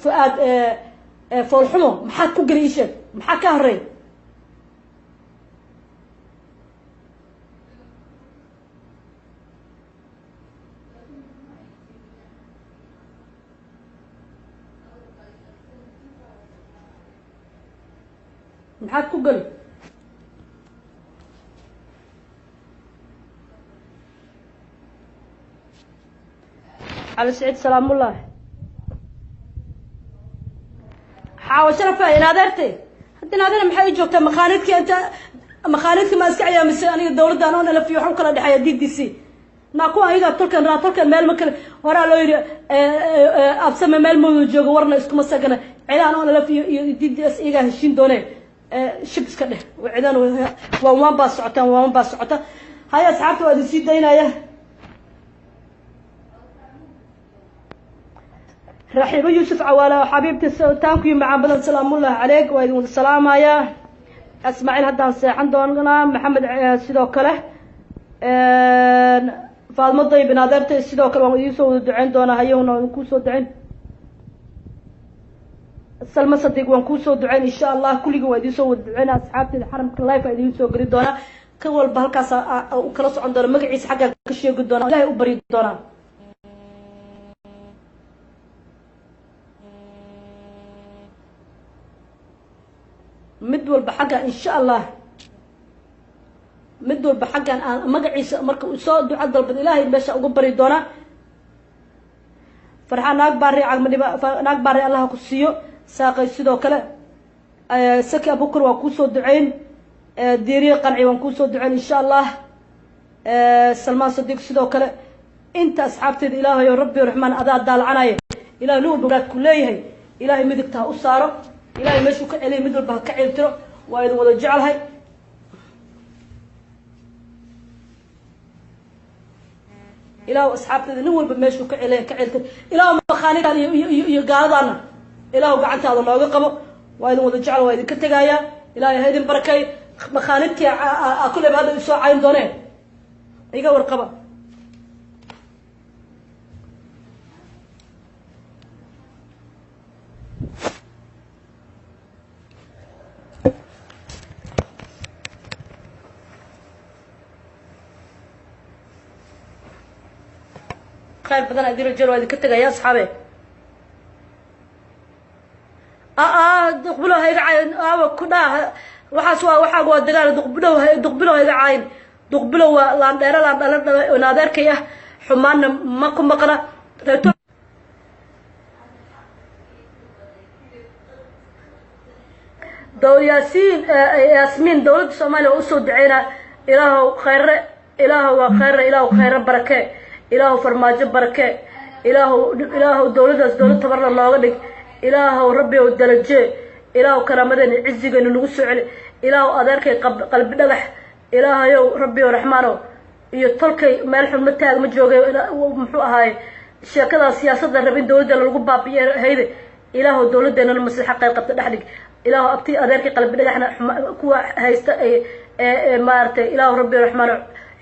Fu-aad foolxumo, maxaad ku geli? Ii sheeg, maxaa kaa horeey? Maxaad ku geli? Cali Siciid, salaamullahi. Xaawo sharafa in adeertay, hadda in adeer maxay joogtaa? Makhaanidkii inta makhaanidkii ma iska ciyaamisay? Aniga dawladdan oo nalafiyo waxu kala dhexeeya DDC naa kuwa ayaga tolkan raa tolkan meel ma kale. Horaa loo yidhi absame meel mawda joogo, warna iskuma sagana. Cidaan oo nalafiyo iyo DDS iyagaa heshiin doonee, shib iska dheh. Cidaan waan waan baa socotaan, waan baa socota. Haya asxaabta, waa idin sii daynaya. Raxiibo Yuusuf Cawaale oo xabiibti, taankuyo macaan badan, salaamullahi caleyk, waa idin wada salaamayaa. Ismaaciil haddaan seexan doonaa. Maxamed sidoo kale, Faadmo Dayib in adeertay sidoo kale, waan idiin soo wada duceyn doonaa. Hayahuna waan kuu soo duceyn. Salma Sadiq waan kuu soo duceyn insha Allah. Kulligii waa idiin soo wada duceyna asxaabteeda. Xaramka live aa idiin soo geli doonaa, ka walba halkaas u kala socon doona, magaciisa xaggaan ka sheegi doonaa, Ilahay u baryi doonaa. Mid walba xagga insha Allah, mid walba xaggan aan magaciisa marka uu soo duco dalbad, Ilaahay meesha uga bari doonaa. Farxaan naag baari cagmadhiba, naag baari Allah ku siiyo. Saaqay sidoo kale, Saki Abukar waa kuusoo duceyn. Diiriye Qanci waan kuusoo duceyn insha Allah. Salmaan Sadiiq sidoo kale. Inta asxaabteeda, Ilaahay o Rabbi Raxmaan adaa daalacanaya, Ilahay nin walba waraadku leeyahay, Ilaahay midigta ha u saaro, Ilahay meeshuu ka celiyay mid walba ha ka celtiro. Waa idin wada jeclahay. Ilaahu asxaabteeda nin walba meeshuu ka celiyay ka celtiro. Ilaahu makhaanidan iyo gaaladaana Ilaahu gacantaada nooga qabo. Waa idin wada jecel, waa idinka tegayaa. Ilaahay ha idin barakay. Makhaanidkii kulleyba hadda isoo cayn dooneen, iga warqaba. Khayr badan idin rajeen, waa idinka tegaya, asxaabe. Duqbilow ha iga caayin. Aawa ku dhaa, waxaas waa waxaaga, waa dagaal. Duqbilow, Duqbilow ha iga caayin. Duqbilow waa laandheere, laandhala dhala, adeerkay ah, xumaanna ma ku maqna reeto. Yaasiin, Yaasmiin, dowladda Soomaaliya waa usoo duceynaa. Ilaahow khayre, Ilaahow waa khayre, Ilaahow khayre barake, Ilaahow Farmaajo barake, Ilaahow, Ilaahow dowladdaas dowlad tabarla nooga dhig. Ilaahow Rabbi ow darajee, Ilaahow karaamadeena, cizigeena nagu soo celi. Ilaahow adeerkay Qalbi Dhagax, Ilaahayow Rabbi ow Raxmaanow, iyo tolkay meel xun ma taag ma joogay. Muxuu ahaaye sheekadaas siyaasadda rab in dowladda lagu baabi'iyo hayde? Ilaahow dowladdeennana maslaxa qayr qabta dhex dhig. Ilaahow abti adeerkay Qalbi Dhagaxna kuwa haysta ee maaragtay, Ilaahu Rabbi Raxmaano,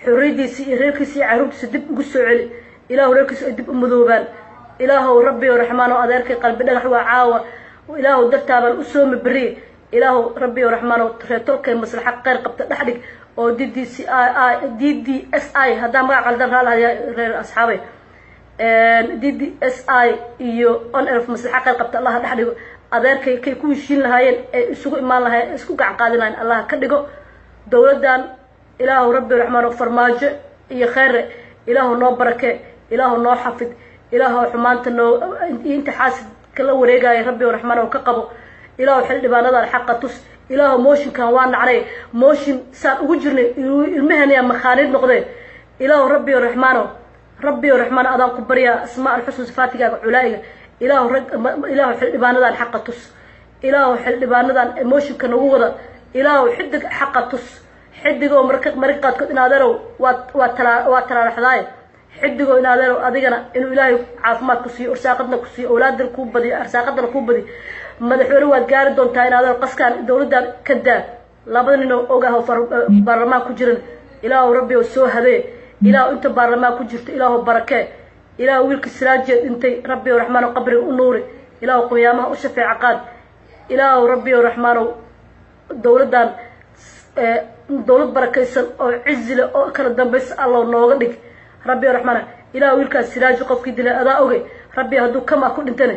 xorriyadiisi iyo reerkiisa iyo carruurtiisa dib ugu soo celi. Ilaahu reerkiisa ay dib u madoobaan. Ilaahow Rabbi Raxmaano, adeerkay Qalbi Dhagax waa caawa, Ilaahow dartaabaan u soomi beriye. Ilaahow Rabbi Raxmaano, reertolkay maslaxa khayr qabta dhex dhig oo D D C I D D S I, haddaan magac qaldan raalahayaa reer asxaabay, D D S I iyo ONLF maslaxa khayr qabta Allaha dhex dhigo. Adeerkay kay ku heshiin lahaayeen ee isugu imaan lahayen, isku gacan qaadin lahayen, Allaha ka dhigo dowladdan. Ilaahu Rabbi Raxmaano, Farmaajo iyo khayre Ilaahu noo barakee, Ilaahu noo xafid, Ilaahu xumaanta noo inta xaasidka la wareegaya Rabbi Raxmaan ka qabo. Ilaahu xildhibaanadan xaqa tus. Ilaahu mooshinkan waa nacnay, mooshin saan ugu jirnay ilmaheenayaa makhaaniid noqdee. Ilaahu Rabbi Raxmaano, Rabbi Raxmaan, adaan ku baryaa asmaa alxusn, sifaatigaaga culaa'iga. Ilaahu rag, Ilaahu xildhibaanadan xaqa tus. Ilaahu xildhibaanadan mooshinka nagu wada, Ilaahu xidig xaqa tus. Xidigoo marka marka qaadkood in adeerow waa talaa, waa talaalaxdaaye. Xidigoo in adeerow, adigana inuu Ilaahay caafimaad ku siiyo, arsaaqadna ku siiyo, awlaadana kuu badiyo, arsaaqadana kuu badiyo. Madaxweyne waad gaari doontaa in adeero. Qaskaan dowladdan ka daa. Labada nin oo og ah oo baarlamaan ku jiran, Ilaahu Rabbi oo soo habee. Ilaahu inta baarlamaan ku jirto Ilaahu barakee. Ilaahu wiilka Siraajeed dhintay, Rabbi oo Raxmaanow, qabriga u nuuri. Ilaahu qiyaamaha u shafeeca qaad. Ilaahu Rabbi oo Raxmaanow, dowladdan dowlad barakaysan oo cizi leh oo kala dambaysa Allow nooga dhig. Rabbi oo Raxmaana, Ilaahu wiilkaas Siraaji qofkii dilay adaa ogey. Rabbi hadduu kama ku dhintana,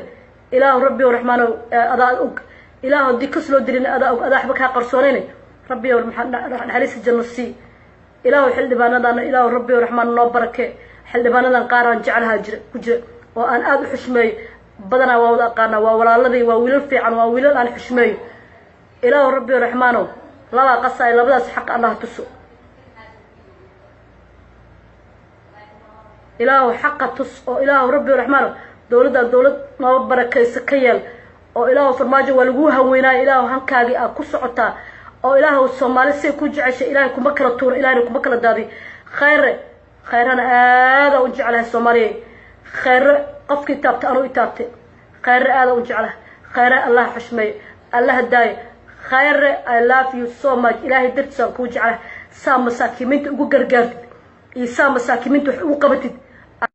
Ilaahu Rabbi oo Raxmaanow, adaa og. Ilaahu haddii kas loo dilina adaa og, adaa waxba kaa qarsoonayna. Rabbi oo naxariista janno sii. Ilaahu xildhibaanadana, Ilaahu Rabbi oo Raxmaan, noo barakee. Xildhibaanadan qaaraan jeclahaa jira ku jira oo aan aada u xushmeeyo badanaa, waa wada aqaanaa, waa walaaladii, waa wiilal fiican, waa wiilal aan xushmeeyo. Ilaahu Rabbi oo Raxmaanow, labaa qasaay, labadaas xaq Allah tuso. Ilaahu xaqa tus oo Ilaahu Rabbi Raxmaanow, dowladdan dowlad nooba barakaysa ka yeel. Oo Ilaahu Farmaajo waa laguu haweenaayo, Ilaahu hankaagii aad ku socotaa, oo Ilaahu Soomaali say ku jeceshay Ilaahay kuma kala tuuro, Ilahayna kuma kala daadiyo. Khayre, khayrana aada u jeclahay Soomaaliya. Khayre qofkii taabtay anuu i taabtay. Khayre aada u jeclahay. Khayre Allah xushmeeyo, Allah daayo. Khayre, I love you so much. Ilaahay dartiisaan kuu jeclahay. Saa masaakiimiinta ugu gargaartid iyo saa masaakiimiinta wax ugu qabatid.